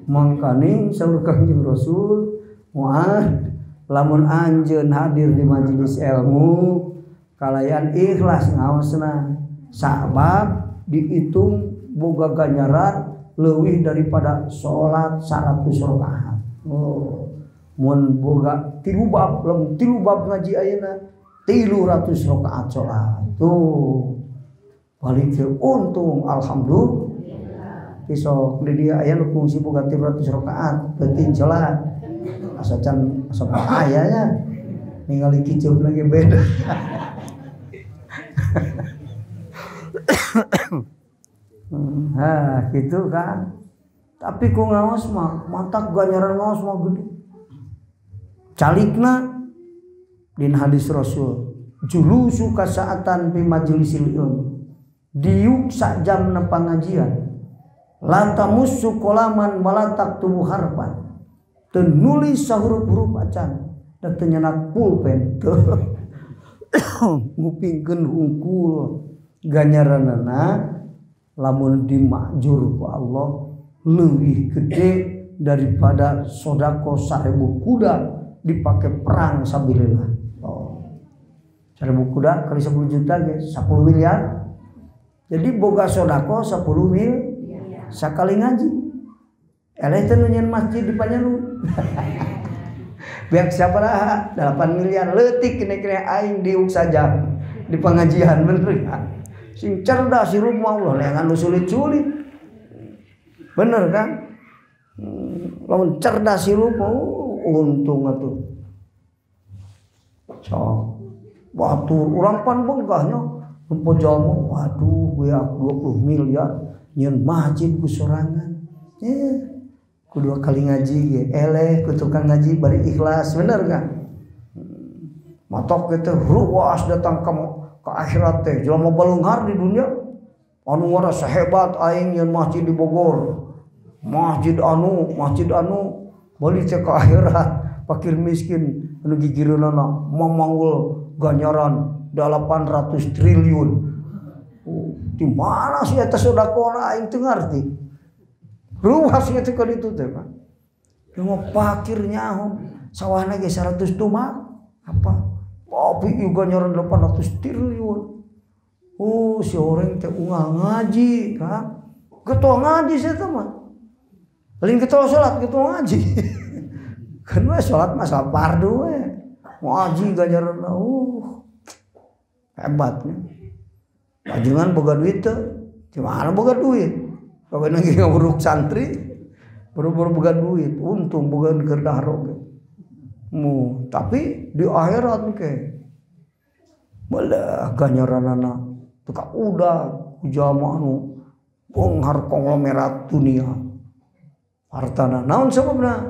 Mangkaning saur Kangjeng Rasul Mu'ad, lamun anjeun hadir di majelis ilmu kalayan ikhlas ngaosna sabab dihitung boga ganjaran leuwih daripada salat 100 rakaat. Oh, mun boga 3 bab, lamun 3 bab ngaji ayeuna 300 rakaat salat. Tuh. Balik ke untung alhamdulillah. Besok di dia aya nu kungsi boga 300 rakaat penting salat. Asa can asa bahayanya ningali kiceup lagi beda. Nah, gitu kan. Tapi ku ngaos mah matak ganjaran ngaos mah gede. Calikna din hadis Rasul, julusu kasaatan fi majlisil ilm. Diuk sak jam na pangajian. Latamussu kolaman malatak tubuh harpan. Teu nulis sahurup-hurup acan dan teu nyenak pulpen teu ngupingkeun hungkul ganjaranana lamun dimakjur ku Allah leuwih gede daripada sodako 1000 kuda dipakai perang sabilillah. Oh. 1000 1000 kuda kali 10 juta ge 10 miliar. Jadi boga sodako 10 mil sakali ngaji. Eleh teh nu nyeun masjid di Panjalu. Biak sabaraha 8 miliar leutik kene-kene aing diuk saja di pengajian bener kan. Sing cerdas hirup mah ulah leangan nu sulit-sulit. Bener kan? Lamun cerdas hirup untung atuh. Sok batur urang pan benggahnya nempo jalma waduh beak 20 miliar nyeun masjid ku sorangan. Ku dua kali ngaji ge eleh ku tukang ngaji bari ikhlas bener kan? Matok gitu ruas datang ke akhirat teh jelema baleunghar di dunia anu ngarasa hebat aing nyeun masjid di Bogor. Masjid anu balik teh ke akhirat fakir miskin anu gigireunana mamanggul ganjaran 800 triliun. Di mana sih eta sedekahna aing teu ngarti. Ruas nya teh ka ditu teh Pak. Jelema fakir nyaho sawahna ge 100 tumak apa? Tapi ieu ganjaran 800 triliun. Oh si orang teh unggal ngaji kan. Ketua ngaji saya teh mah. Lain ketua salat, ketua ngaji. Kan we salat mah salat fardu we. Ngaji ganjaran hebatnya. Ajengan boga duit teh, di mana boga duit? Kawan lagi nguruk santri, baru-baru boga duit, untung boga keur dahar oge. Mu, tapi di akhirat ke. Belah ganjaranana teu ka udah ku jalma anu beunghar konglomerat dunia. Hartana naon sababna?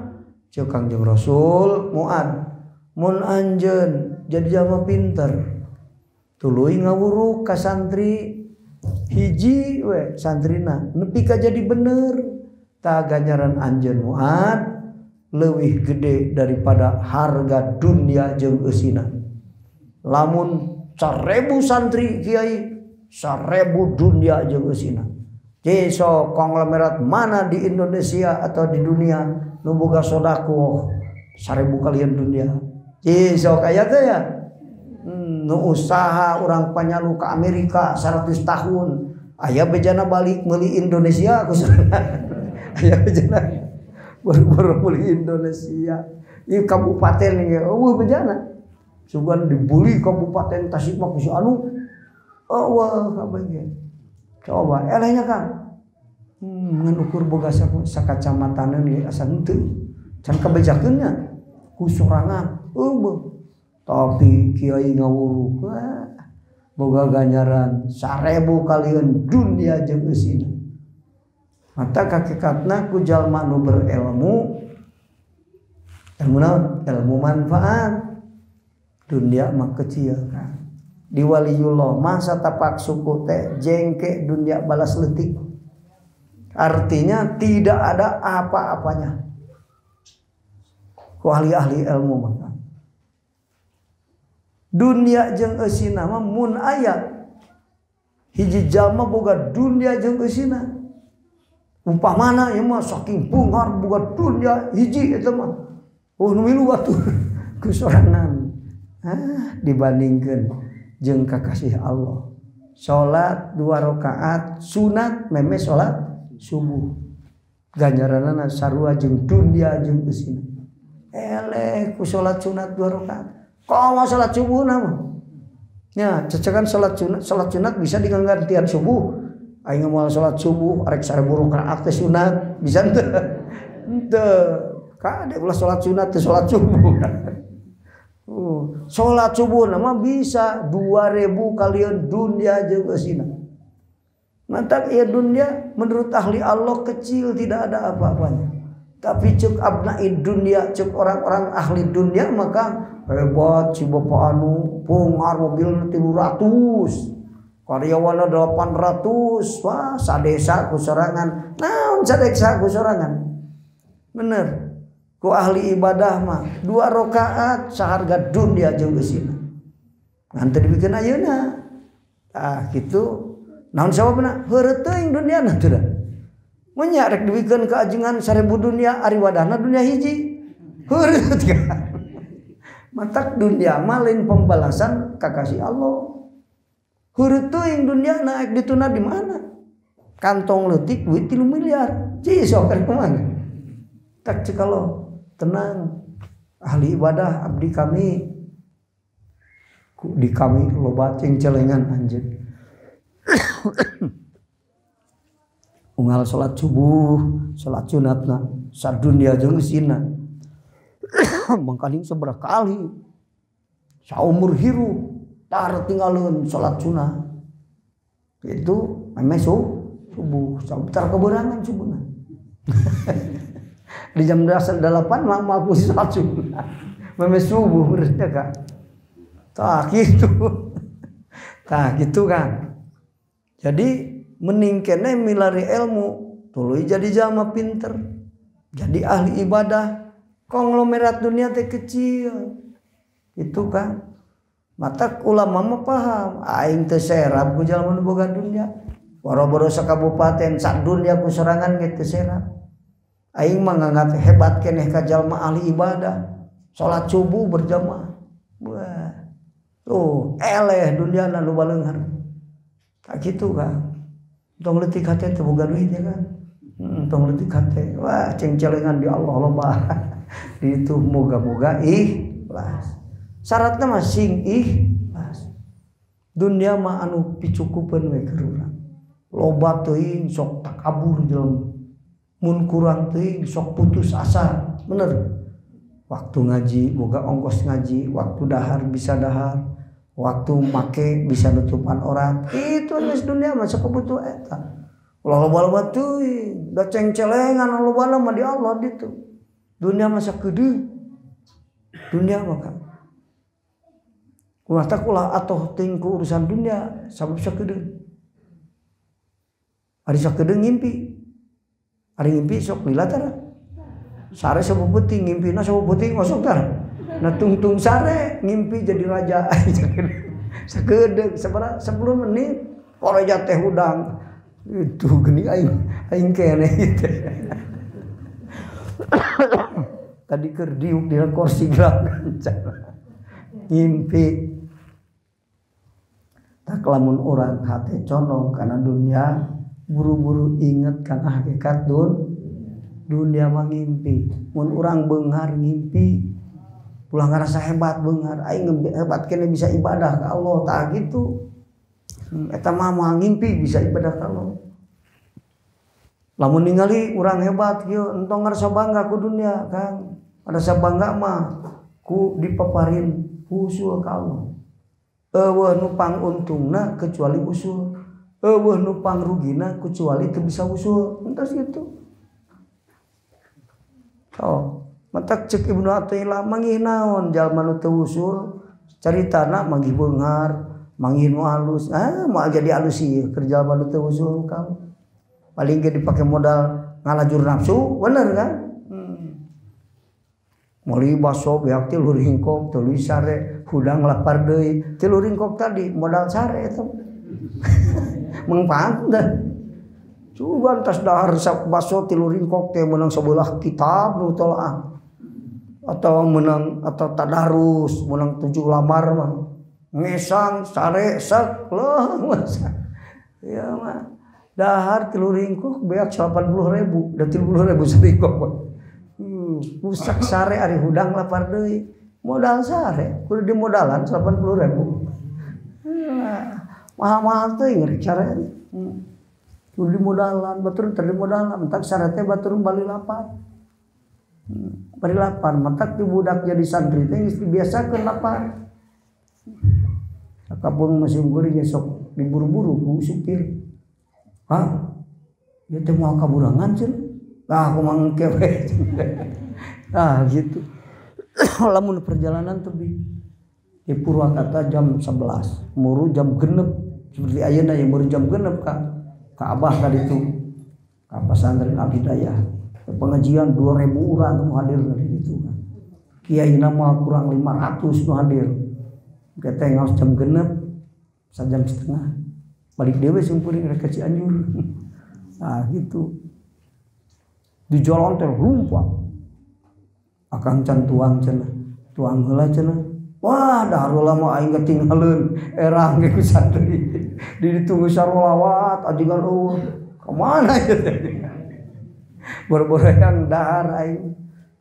Ceuk Kangjeng Rasul Muad, mun anjeun jadi jalma pinter tuluy ngawuruk ka santri hiji we santrina nepi ka jadi bener tah ganjaran anjeun Muad leuwih gede daripada harga dunia jeung eusina. Lamun 1000 santri kiai 1000 dunia jeung eusina. Jeso konglomerat mana di Indonesia atau di dunia nu boga sodako 1000 kalian dunia. Jeso kaya teh ya. Nu usaha urang Panjalu ke Amerika 100 tahun aya bejana balik meuli Indonesia ku aya bejana baru-baru meuli Indonesia ieu kabupaten ge eueuh bejana sugan dibuli kabupaten Tasik mah ku si anu eueuh kabeh ge coba elehnya Kang ngan ukur boga sakacamataneun ge asa henteu can kabejakeun nya ku sorangan eueuh. Tapi kiai ngawuruk boga ganjaran 1000 kalian dunia jeung eusina. Mata hakikatna ku jalma nu berilmu, ilmu naon? Ilmu manfaat. Dunia mah kecil kan. Di waliyullah masa tapak suku teh jengke dunia balas leutik. Artinya tidak ada apa-apanya. Ku ahli-ahli ilmu maka dunia jeung eusina mah mun aya hiji jalma boga dunia jeung eusina. Umpamana ieu mah saking beunghar boga dunia hiji eta mah. Oh nu milu batur ku sorangan. Ah dibandingkeun jeung kakasih Allah. Salat 2 rakaat sunat meme salat subuh. Ganjaranana sarua jeung dunia jeung eusina. Eleh ku salat sunat 2 rakaat. Kok mau salat subuh nama? Ya, cecekan salat sunat bisa digantian subuh. Aing mau salat subuh, arek 1000 rakaat teh sunat, bisa henteu? Henteu. Kade ulah salat sunat teh salat subuh. Salat subuh nama bisa 2000 kalian dunia jeung eusina. Mantap ya dunia menurut ahli Allah kecil tidak ada apa-apanya. Tapi cek abnaid dunia, cek orang-orang ahli dunia maka hebat si bapak anu pungar mobilna 300 karyawanna 800 wah sadesa ku sorangan naon sadesa ku sorangan bener ku ahli ibadah mah 2 rakaat saharga dunia jeung eusina ngan teu dibikeun ayeuna tah kitu naon sababna heureut teuing duniana teu da mun nya rek dibikeun ka ajengan 1000 dunia ari wadahna dunia hiji heureut kan. Matak dunia mah lain pembalasan kakasih Allah. Heureut teuing dunia naik dituna di mana? Kantong leutik duit 3 miliar. Ci sok rek kumaha? Tak cek Allah, tenang. Ahli ibadah abdi kami. Di kami loba ceng-celengan anjeun. Unggal salat subuh, salat sunatna, sadunia jeung eusina. Mangkaning seberapa kali saumur hirup tar tinggalin salat sunah. Itu memang subuh, tar keberangan subuhna. Di jam 8 mah mampu salat sunah. Memang subuh berarti Kak. Tah gitu. Tah gitu kan. Jadi mending keneh milari ilmu, tuluy jadi jalma pinter, jadi ahli ibadah. Konglomerat dunia teh kecil. Itu kan. Matak ulama mah paham, aing teu serap ku jalma nu boga dunia. Boro-boro sakabupaten sadunya ku sorangan ge teu serap. Aing mah nganggap hebat keneh ka jalma ahli ibadah, salat subuh berjamaah. Wah. Tuh, eleh dunia nu baleunghar. Tak gitu kan. Tong leutik hate teu boga duit ya kan. Tong leutik hate. Wah, ceng-celengan di Allah loba. Di itu moga-moga ikhlas. Syaratna mah sing ikhlas. Dunia mah anu picukupeun we keur urang. Loba teuing sok takabur jelema. Mun kurang teuing sok putus asa. Bener. Waktu ngaji boga ongkos ngaji, waktu dahar bisa dahar, waktu make bisa nutupan orang. Itu geus dunia mah sakebutuh eta. Ulah loba-loba teuing, da ceng-celengan lobana mah di Allah ditu. Dunia mah sakedeung. Dunia mah kan. Ulah tak ulah atoh teuing ku urusan dunia sabab sakedeung. Ari sakedeung ngimpi. Ari ngimpi sok lila tara. Sare sabupeting ngimpina sabupeting osok tara. Nah tungtung sare ngimpi jadi raja. Sakedeung sabaraha 10 menit koreja teh hudang. Itu geni aing aing keneh gitu. Tadi keur diuk dina kursi gelang ngimpi. Tak lamun urang hate condong kana dunia, buru-buru inget kana hakikat dunia mah ngimpi. Mun urang beunghar ngimpi, ulah ngarasa hebat beunghar, aing hebat keneh bisa ibadah ka Allah, tah gitu. Eta mah moal ngimpi bisa ibadah ka Allah. Lamun ningali urang hebat kieu, entong ngarasa bangga ku dunia, Kang. Ngarasa bangga mah ku dipaparin usul ka Allah. Eueuh nu panguntungna kecuali usul. Eueuh nu pangrugina kecuali teu bisa usul. Entos gitu. Oh, matak ceuk Ibnu Athaillah manggih naon jalma nu teu usul, caritana manggih beunghar, manggih nu alus. Ah, moal jadi alus ieu keur jalma nu teu usul ka. Paling ge dipake modal ngalajur nafsu, bener kan? Meuli baso beak tilu ringkok, tuluy sare, hudang lapar deui. Tilu ringkok tadi modal sare eta. Mangpaat dah. Cuman tas dahar baso tilu ringkok teh menang sebelah kitab nu tolaah. Atau menang atau tadarus menang 7 lamar mah. Ngesang sare sek loh masa. Ya mah. Dahar tilu ringkok beak 80.000, da 30.000 saringkok mah. Rusak sare ari hudang lapar deui. Modal sare, kudu dimodalan 80.000. Mahal-mahal teuing rek sare. Kudu dimodalan, batur teu dimodalan, mentak sare teh batur bali lapar. Bali lapar, mentak di budak jadi santri teh geus dibiasakeun lapar. Kampung musim guring sok diburu-buru ku supir. Hah? Ieu teh moal kaburangan cenah. Ah, aku mah engke we. Ah, gitu. Lamun perjalanan tebih di Purwakarta jam 11, muru jam genep seperti ayeuna yang muru jam genep ka Abah tadi itu, ka pesantren Al Hidayah. Pengajian 2000 orang nu hadir dari itu kan. Kiai nama kurang 500 nu hadir. Kita ngaos jam genep, sajam setengah. Balik dewe sumpuring rek ka Cianjur. Ah, gitu. Di jalan teh lumpat. Akang can tuang cenah, tuang heula cenah. Wah, dahar lama aing ketinggalan erang ge ku santri. Di ditunggu sarolawat ajengan eueuh. Ka mana ya teh? Boro-boro yang dahar aing.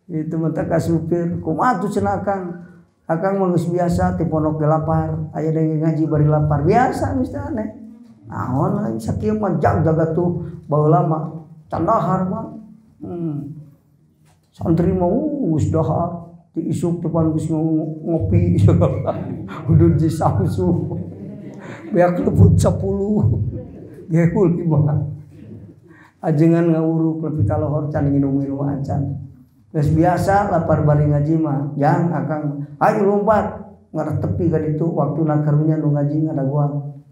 Itu mah ka supir, kumaha tuh cenah Akang? Akang mah geus biasa ti pondok ge lapar, aya deui ngaji bari lapar, biasa geus teh aneh. Naon aing sakieu mah jag-jaga tuh baheula mah can dahar mah. Santri mah geus dahar. Di isuk depan geus ngopi udud di Samsu beak leput 10 geul 5 ajengan ngawuruk lebih kalohor can nginum-nginum acan geus biasa lapar bari ngaji mah jang akang ayo lompat ngaretepi ka ditu waktuna karunya nu ngaji ngadaguan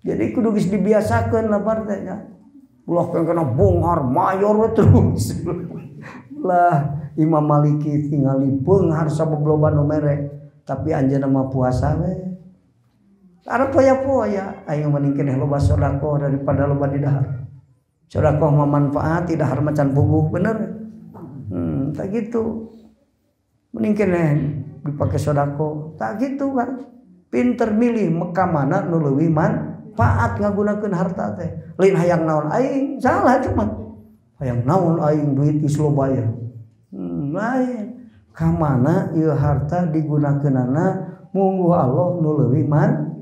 jadi kudu geus dibiasakeun lapar teh nya ulah kena bonghar mayor we terus lah Imam Maliki tingali beunghar sabab loba nu mere tapi anjeunna mah puasa we. Arep poya-poya aing mending keneh loba sedekah daripada loba di dahar. Sedekah mah manfaat di dahar mah can puguh bener. Tak gitu. Mending keneh dipake sedekah. Tak gitu kan. Pinter milih meka mana nu leuwih manfaat ngagunakeun harta teh. Lain hayang naon aing salah cuma. Hayang naon aing duit geus loba ya. Lain ka mana ieu harta digunakeunana mungguh Allah nu leuwih manfaat.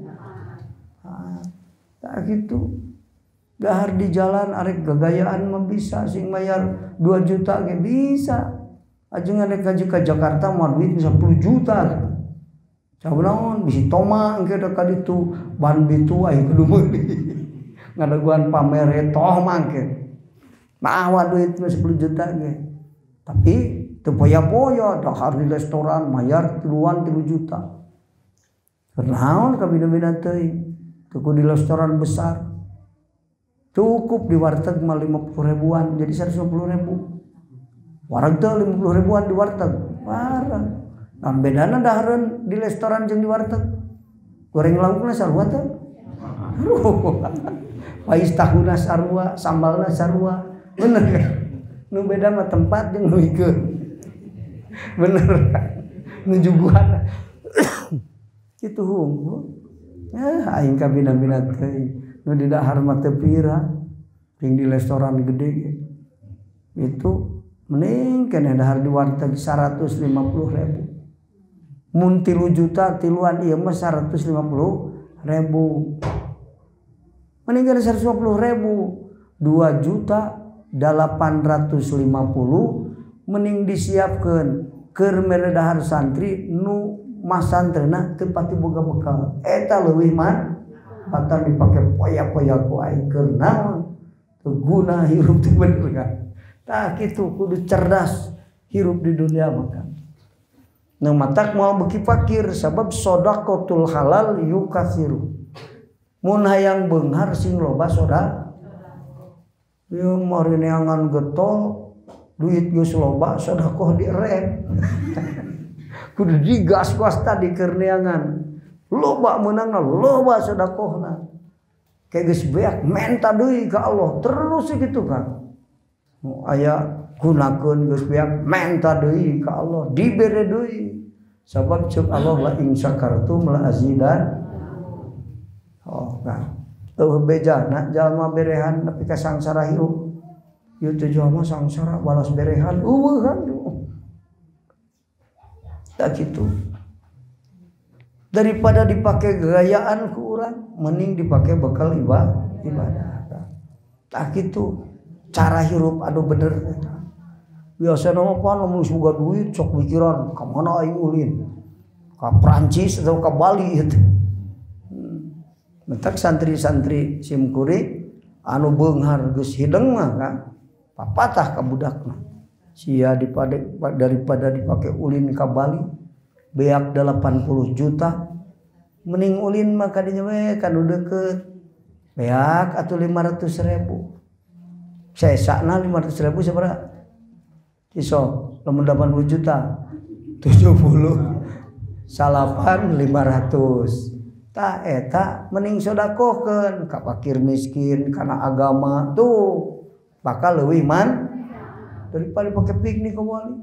Tak gitu. Dahar di jalan arek gagayaan mah bisa sing mayar 2 juta ge bisa. Ajengan rek ngaji ka Jakarta mah duit 10 juta. Coba naon bisi toma engke da ka ditu ban bitu aing kudu meuli. Ngadaguan pamer toh mangke. Mawa duit 10 juta ge. Tapi teu poya-poya dahar di restoran mayar tiluan 3 juta. Naon kabina-bina teuing. Tuku di restoran besar. Cukup di warteg mah 50 ribuan jadi 150 ribu. Wareg teh 50 ribuan di warteg. Wareg. Nah bedana dahareun di restoran jeung di warteg. Goreng laukna sarua teh. Pais tahuna sarua, sambalna sarua. Bener kan? Nu beda mah tempat jeung nu hikeun. Bener kan? Nu juguhan. Kitu hungkul. Aing kabina-bina teuing. Nu di dahar mah teu pira. Jeung di restoran gede ge. Itu mending keneh dahar di warteg 150 ribu. Mun 3 juta tiluan ieu mah 150 ribu. Mending keneh 150 ribu. 2.850.000 mending disiapkeun keur mere dahar santri nu masantrena teu pati boga bekal. Eta leuwih manfaat dipake poya-poya ku aing keur naon? Teu guna hirup teh bener kan. Tah kitu kudu cerdas hirup di dunia mah kan. Nu matak moal beuki fakir sabab shadaqatul halal yukasiru. Mun hayang beunghar sing loba sedekah. Ieu mah neangan getol duit geus loba sedekah direm. Kudu digas-gas tadi keur neangan. Loba meunangna loba sedekahna. Kayak geus beak menta deui ka Allah terus kitu kan. Aya gunakeun geus beak menta deui ka Allah dibere deui. Sabab ceuk Allah la in syakartum la azidan. Oh kan. Eueuh bejana jalma berehan nepi ka sangsara hirup. Ieu teh jalma sangsara balas berehan eueuh kan. Tak kitu. Daripada dipake gayaan ku urang mending dipake bekal ibadah. Tak kitu cara hirup anu bener. Biasana mah pan lamun geus boga duit sok mikiran ka mana aing ulin. Ka Prancis atau ka Bali itu. Mentak santri-santri simkuring anu beunghar geus hideng mah kan papatah ka budakna. Sia daripada dipake ulin ka Bali beak 80 juta mending ulin mah kadinya we ka nu deukeut beak atuh 500 ribu. Sesakna 500 ribu sabaraha? Iso lamun 80 juta 70 salapan 500. Tah eta mending sodakohkeun ka fakir miskin kana agama tuh bakal leuwih man daripada pake piknik ke Bali.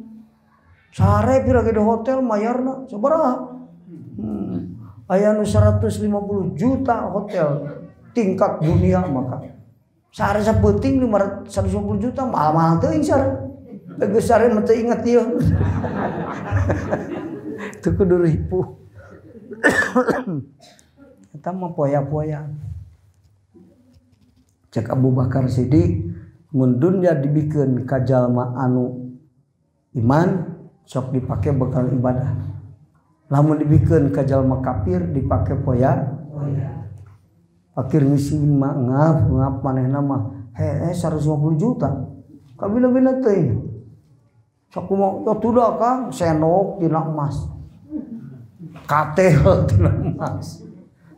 Sare pira ge di hotel mayarna sabaraha? Aya nu 150 juta hotel tingkat dunia maka. Sare sapeuting 150 juta mahal-mahal teuing sare. Geus sare mah teu inget ieu. Teu kudu ripuh. Eta mah poya-poya. Cek Abu Bakar Siddiq mun dunya dibikeun ka jalma anu iman sok dipake bekal ibadah. Lamun dibikeun ka jalma kafir dipake poya. Fakir miskin mah ngap ngap manehna mah heh 150 juta. Kabila-bila teuing. Sok kumaha ya tudah Kang, sendok tina emas. Katel tina emas.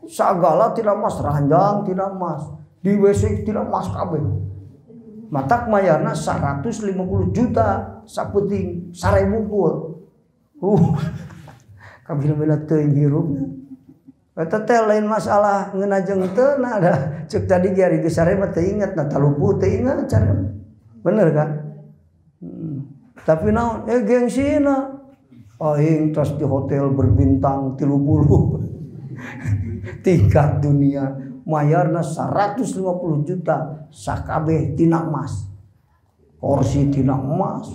Sagala tina emas, ranjang tina emas, di WC tina emas kabeh. Matak mayarna 150 juta sapeuting sare bungkul. Kabila-bila teuing hirupna. Eta teh lain masalah ngeunah jeung teu na da ceuk tadi ge ari geus sare mah teu inget na talupuh teu inget cara. Bener kan? Tapi naon gengsina aing tos di hotel berbintang 30 tingkat dunia mayarna 150 juta sakabeh tina emas. Kursi tina emas,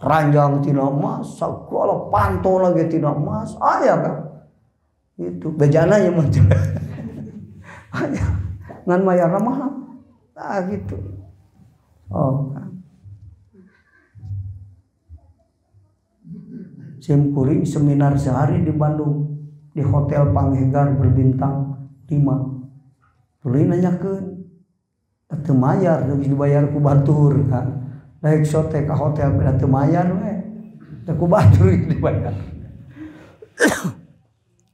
ranjang tina emas, sagala panto lagi tina emas, aya kan? Itu bejana nya mah. Aya ngan mayarna mahal. Nah gitu. Oh. Sim kuring seminar sehari di Bandung di Hotel Panghegar berbintang 5. Tuluy nanyakeun. Teu mayar geus dibayar ku batur kan. Daek sote ka hotel beda teu mayar we. Teu ku batur dibayar.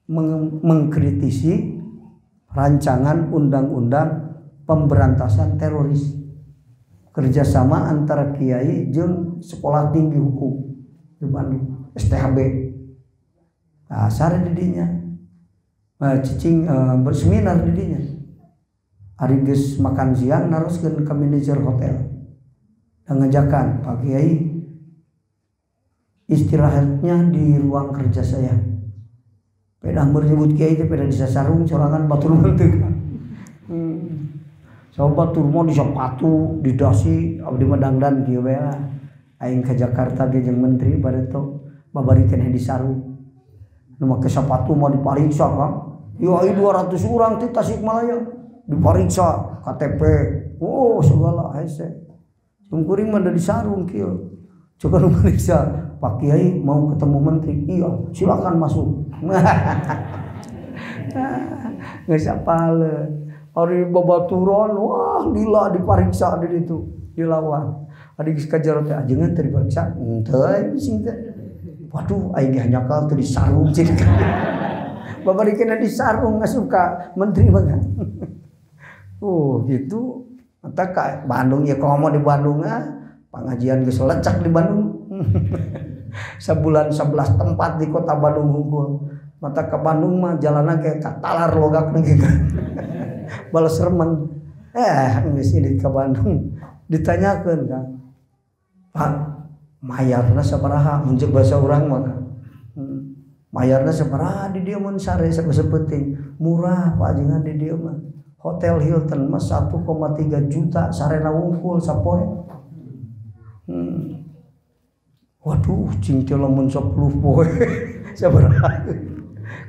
Mengkritisi rancangan undang-undang pemberantasan teroris. Kerjasama antara kiai jeung sekolah tinggi hukum di Bandung, STHB. Nah, sare di dinya. Cicing berseminar di dinya. Ari geus makan siang naroskeun ka manajer hotel. Dan ngajakan, Pak Kiai istirahatnya di ruang kerja saya. Pedah menyebut kiai teh pedah disasarung sorangan batur mah teu. Coba batur mah di sepatu, di dasi, abdi mah dangdan kieu we lah. Aing ka Jakarta ge jeung menteri bareto babari keneh disarung. Nu make sepatu mah dipariksa Kang. Ieu aya 200 urang ti Tasikmalaya dipariksa KTP. Oh segala hese. Sungkuring mah da disarung kieu. Coba nu mariksa, Pak Kiai mau ketemu menteri. Iya, silakan masuk. Geus apaleun. Ari babaturan, wah lila dipariksa di ditu, dilawan. Ari geus ka jero teh ajengan teu dipariksa. Henteu sing teh. Waduh, aing ge hanjakal teu disarung cing. Babari kena disarung ngasup ka menteri mah. Oh, gitu. Mata ka Bandung ya komo di Bandung ah. Pengajian geus lecak di Bandung. Sebulan 11 tempat di kota Bandung hungkul. Mata ke Bandung mah jalanna kayak katalar logak gitu. Balas remen. Geus ini ke Bandung ditanyakeun kan. Pak, mayarna sabaraha mun ceuk bahasa urang mah. Mayarna sabaraha di dieu mun sare sapeuting. Murah Pak ajengan di dieu mah. Hotel Hilton mah 1,3 juta sarena wungkul sapoe. Waduh, cing teh lamun 10 poe sabaraha.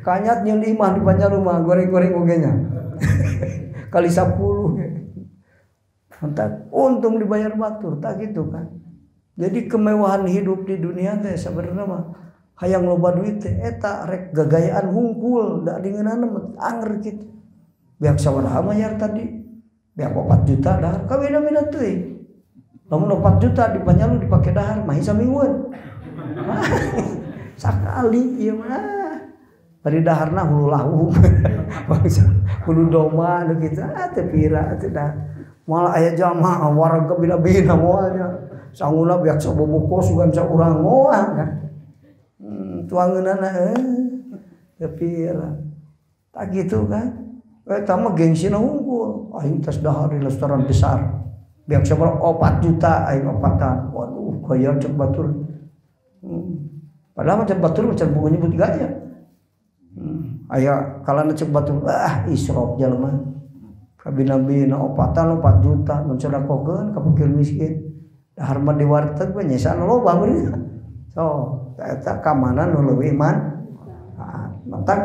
Kanyat nyeun imah di Banjarumah goreng-goreng oge nya. Kali 10. Entak untung dibayar batur tak gitu kan. Jadi kemewahan hidup di dunia teh sebenarnya mah hayang loba duit teh eta rek gagayaan hungkul da dingeunana mah anger kitu. Beak sabaraha mayar tadi? Beak 4 juta dahar kabina-bina teuing. Lamun 4 juta di Panjalu dipake dahar mah samingguan. Sakali ieu mah. Bari daharna hulu lahu. Bangsa hulu doma nu kitu ah teu pira teu dah. Moal aya jamaah warga bina-bina moalnya. Sanguna beak saboboko sugan saurang moal kan. Tuangeunana teu pira. Tak gitu kan. Eta mah gengsina hungkul. Aing tos dahar di restoran besar. Beak sabaraha 4 juta aing opatan. Waduh, gaya cek batur. Padahal macam batur macam buku nyebut gaya. Aya kalana cek batur ah israf jalma. Kabinabi na opatan 4 juta mun sodakohkeun ka fakir miskin. Dahar mah di warteg we nyesana loba meureun. So, eta ka mana nu leuwih manfaat. Matak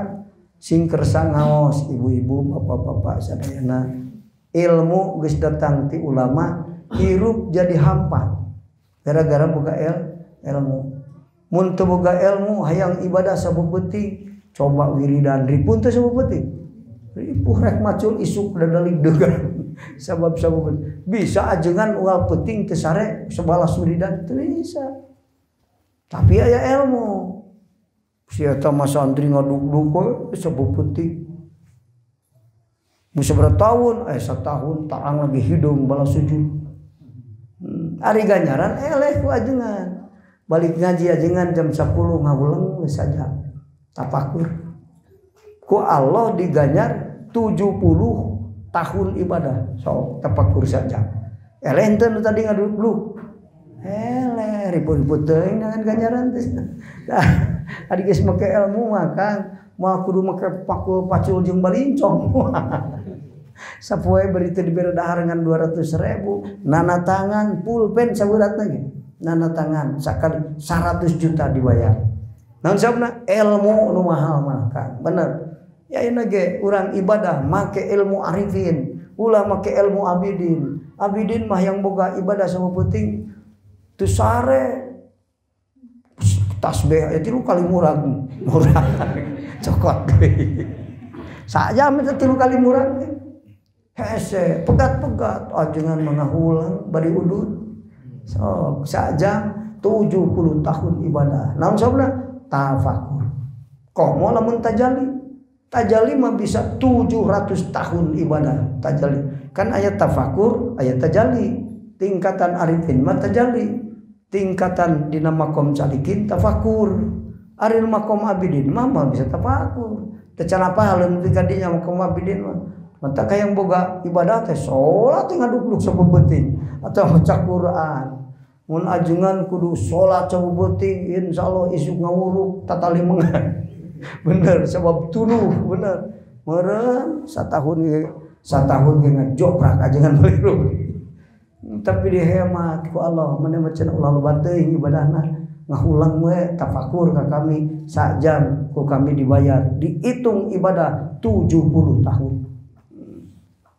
sing kersa ngaos ibu-ibu, bapak-bapak sadayana. Ilmu geus datang ti ulama, hirup jadi hampa. Gara-gara boga ilmu. Mun teu boga ilmu hayang ibadah sabeupeting, coba wiridan ripun teu sabeupeting. Ripuh rek macul isuk dadalik degan. Sabab sabab bisa ajengan unggal peuting teu sare sebalas wiridan teu bisa. Tapi aya ilmu. Si eta mah santri ngaduk-duk we sabeupeting. Mun sabaraha tahun, satahun tarang lagi hidung balas sujud. Ari ganjaran eleh ku ajengan. Balik ngaji ajengan jam 10 ngawuleng we saja. Tafakur. Ku Allah diganjar 70 tahun ibadah. So, tafakur saja. Eleh henteu nu tadi ngaduk-duk. Eleh ribut-ribut teuing dengan ganjaran teh. Ari geus make ilmu mah Kang, moal kudu make pakul pacul jeung balincong. Sapoe beri teu dibere dahar ngan 200.000, nana tangan pulpen sabeuratna ge. Nana tangan sakali 100 juta dibayar. Naon sababna? Ilmu nu mahal mah Kang. Bener. Ya ayeuna ge urang ibadah make ilmu arifin, ulah make ilmu abidin. Abidin mah yang boga ibadah sabeupeting teu sare. Tasbih aya 3 kali murag. Murag. Cokot. Sajam eta 3 kali murag. Hese, pegat-pegat ajengan mangahulang bari udud. Sok sajam 70 tahun ibadah. Naon sababna? Tafakur. Komo lamun tajali. Tajali mah bisa 700 tahun ibadah tajali. Kan ayat tafakur, ayat tajali. Tingkatan arifin mah tajali. Tingkatan dina makom calikin tafakur. Ari makom abidin mah mah bisa tafakur. Teu can apaleun nepi ka dinya makom abidin mah. Mata kayang boga ibadah teh salat teh ngaduk-duk sabeupeting atau maca Quran. Mun ajengan kudu salat sabeupeting insyaallah isuk ngawuruk tatalimengan. Bener sebab tuduh bener. Meureun satahun ge satahun ge ngajoprak ajengan beliru. Tapi dihemat ku Allah mane mah cenah ulah loba teuing ibadahna. Ngahulang we tafakur ka kami sajam ku kami dibayar dihitung ibadah 70 tahun.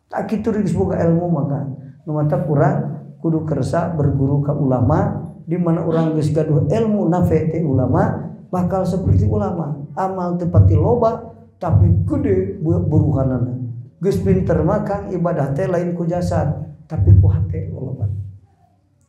Tak kitu geus boga ilmu maka nu mata kurang kudu kersa berguru ka ulama di mana urang geus gaduh ilmu nafe teh ulama bakal seperti ulama amal teu pati loba tapi gede buruhanana geus pinter mah Kang ibadah teh lain ku jasad tapi ku hate loba.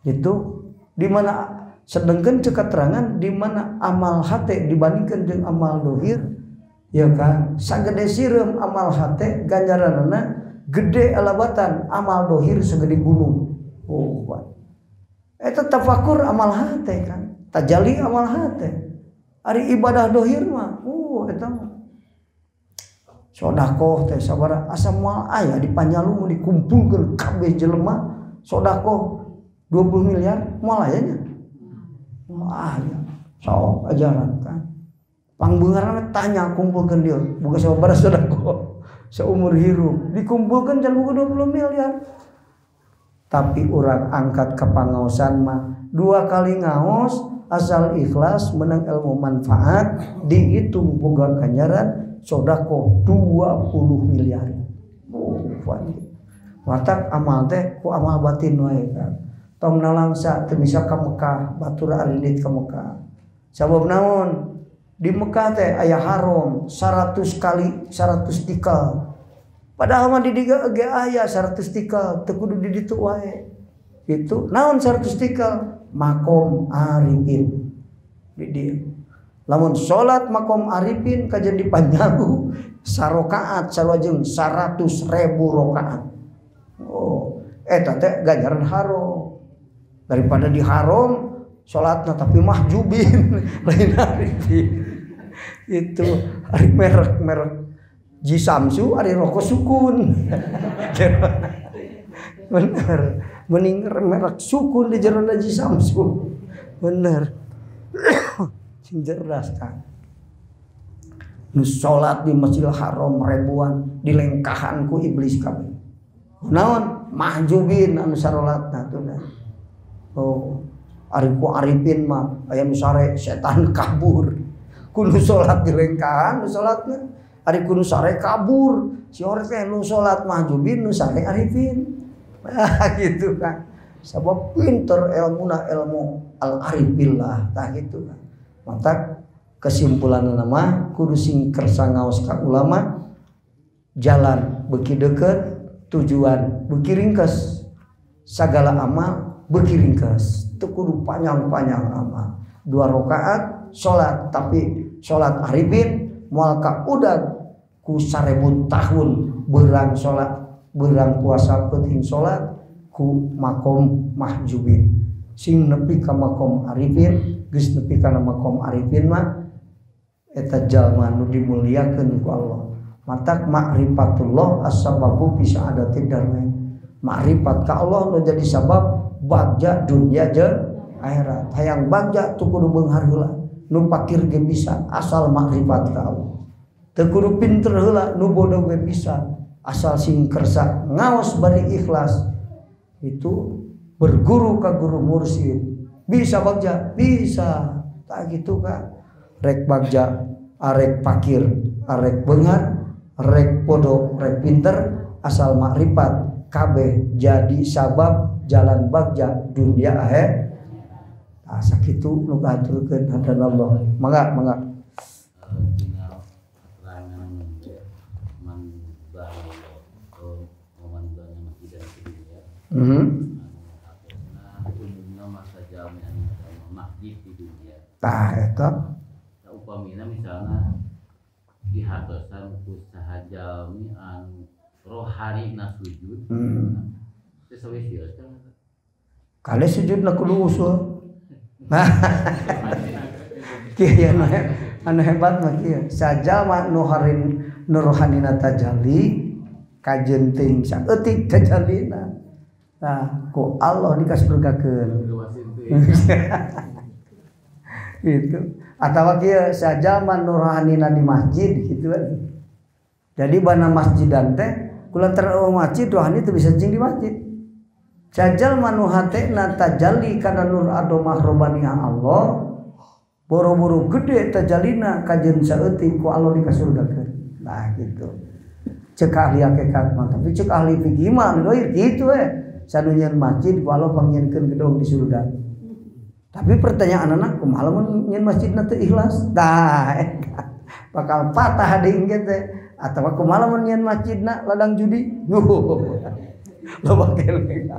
Itu di mana sedengkeun cek keterangan di mana amal hate dibandingkeun jeung amal dohir ya Kang sagede sireum amal hate ganjaranana gede alabatan amal dohir segede gunung. Oh, eta tafakur amal hate kan, tajali amal hate. Ari ibadah dohir mah, eta mah. Sodakoh teh sabaraha asa moal aya di Panjalu dikumpulkeun kabeh jelema sodakoh 20 miliar moal aya nya. Moal aya. Sok ajaran kan. Pangbeungarna tanya kumpulkeun dia boga sabaraha sodakoh. Seumur hirup dikumpulkan can buku 20 miliar. Tapi orang angkat ke pangaosan mah 2 kali ngaos asal ikhlas menang ilmu manfaat dihitung boga ganjaran sodakoh 20 miliar. Oh, matak amal teh ku amal batin wae kan. Tong nalangsa teu bisa ka Mekah, batur arindit ka Mekah. Sabab naon? Di Mekah teh aya haram 100 kali 100 tikal. Padahal mah di dieu ge aya 100 tikal, teu kudu di ditu wae. Gitu. Naon 100 tikal? Makom arifin. Di dieu. Lamun salat makom arifin kajen di Panjalu sarokaat sarua jeung 100.000 rakaat. Oh, eta teh ganjaran haram. Daripada di haram salatna tapi mahjubin lain arifin. Itu ari merek-merek Ji Samsu ari rokok sukun. Bener, mending merek sukun di jerona Ji Samsu. Bener. Sing cerdas kan. Nu salat di Masjidil Haram ribuan dilengkahan ku iblis kabeh. Naon mahjubin anu sarolatna tuh dah. Oh, ari ku arifin mah aya nu sare setan kabur. Ku nu salat dilengkahan nu salatna. Ari ku nu sare kabur. Si orang teh nu salat mahjubin nu sare arifin. Gitu kan. Sabab pinter ilmuna ilmu al arifillah tah gitu kan. Matak kesimpulanna mah kudu sing kersa ngaos ka ulama, jalan beuki deukeut, tujuan beuki ringkes, sagala amal beuki ringkes, teu kudu panjang-panjang amal. 2 rakaat salat tapi salat arifin moal ka udag ku 1000 tahun beurang salat, beurang puasa peuting salat ku makom mahjubin. Sing nepi ka makom arifin, geus nepi kana makom arifin mah eta jalma nu dimuliakeun ku Allah. Matak ma'rifatullah as-sababu fi sa'adatid darmain. Ma'rifat ka Allah nu jadi sabab bagja dunia jeung akhirat. Hayang bagja teu kudu beunghar heula, nu pakir ge bisa asal ma'rifat ka Allah. Teu kudu pinter heula, nu bodoh ge bisa asal sing kersa ngaos bari ikhlas. Itu berguru ka guru mursyid bisa bagja, bisa. Tak gitu kan. Rek bagja, arek pakir, arek beunghar, rek bodoh, rek pinter, asal makrifat kabeh jadi sabab jalan bagja dunia akhir. Nah, sakitu nu kahaturkeun hadanallah. Mangga, mangga. Tah eta upamina misalna dihatosan ku saha jalmi anu rohani na sujud. Teu sawios kan kale sujudna kudu usul. Nah, kieu anu hebat mah kieu. Sajalma nu harin nu rohanina tajalli kajeun teuing saeutik tajallina. Nah, ku Allah dikasurgakeun. Gitu. Atawa kieu sajalma nu rohanina di masjid gitu kan. Jadi bana masjidan teh kulantaran eueuh masjid rohani teu bisa cing di masjid. Sajalma nu hatena tajalli kana nur adomah robaniyah Allah, boro-boro gede tajallina kajeun saeutik ku Allah dikasurgakeun. Nah gitu. Cek ahli hakikat mah, tapi cek ahli fikih mah deui kitu we. Sanu nyeun masjid ku Allah pangnyieunkeun gedong di surga. Tapi pertanyaan anak kumaha lamun nyeun masjidna teu ikhlas? Tah eta bakal patah deui engke teh. Atawa kumaha lamun nyeun masjidna ladang judi? Loba keneh.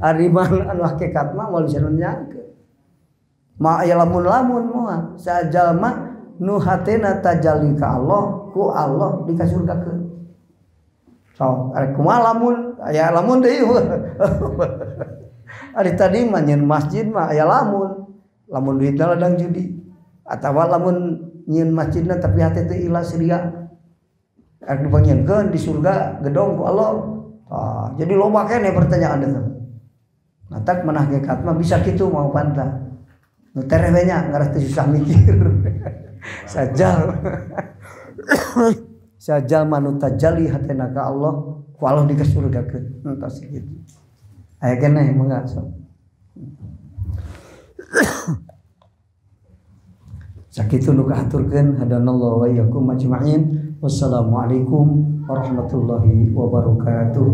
Ari mah anu hakikat mah moal bisa nu nyangkeun. Ma aya lamun-lamun moal sajalma nu hatena tajalli ka Allah ku Allah dikasurgakeun. Sok arek kumaha lamun aya lamun deui. Ari tadi mah nyeun masjid mah aya lamun. Lamun duitna ladang judi. Atawa lamun nyeun masjidna tapi hate teu ikhlas ria. Arek dipanggieunkeun di surga gedong ku Allah. Tah, jadi loba keneh pertanyaan eta. Matak manah hakikat mah bisa kitu mau pantah. Nu tereh we nya ngaras teu susah mikir. Sajal. Sajal manu tajalli hatena ka Allah, ku Allah dikasurgakeun. Entos kitu. Aya keneh mangga sok. Sakitu nu kahaturkeun hadanallahu wa iyyakum ajmain. Wassalamualaikum warahmatullahi wabarakatuh.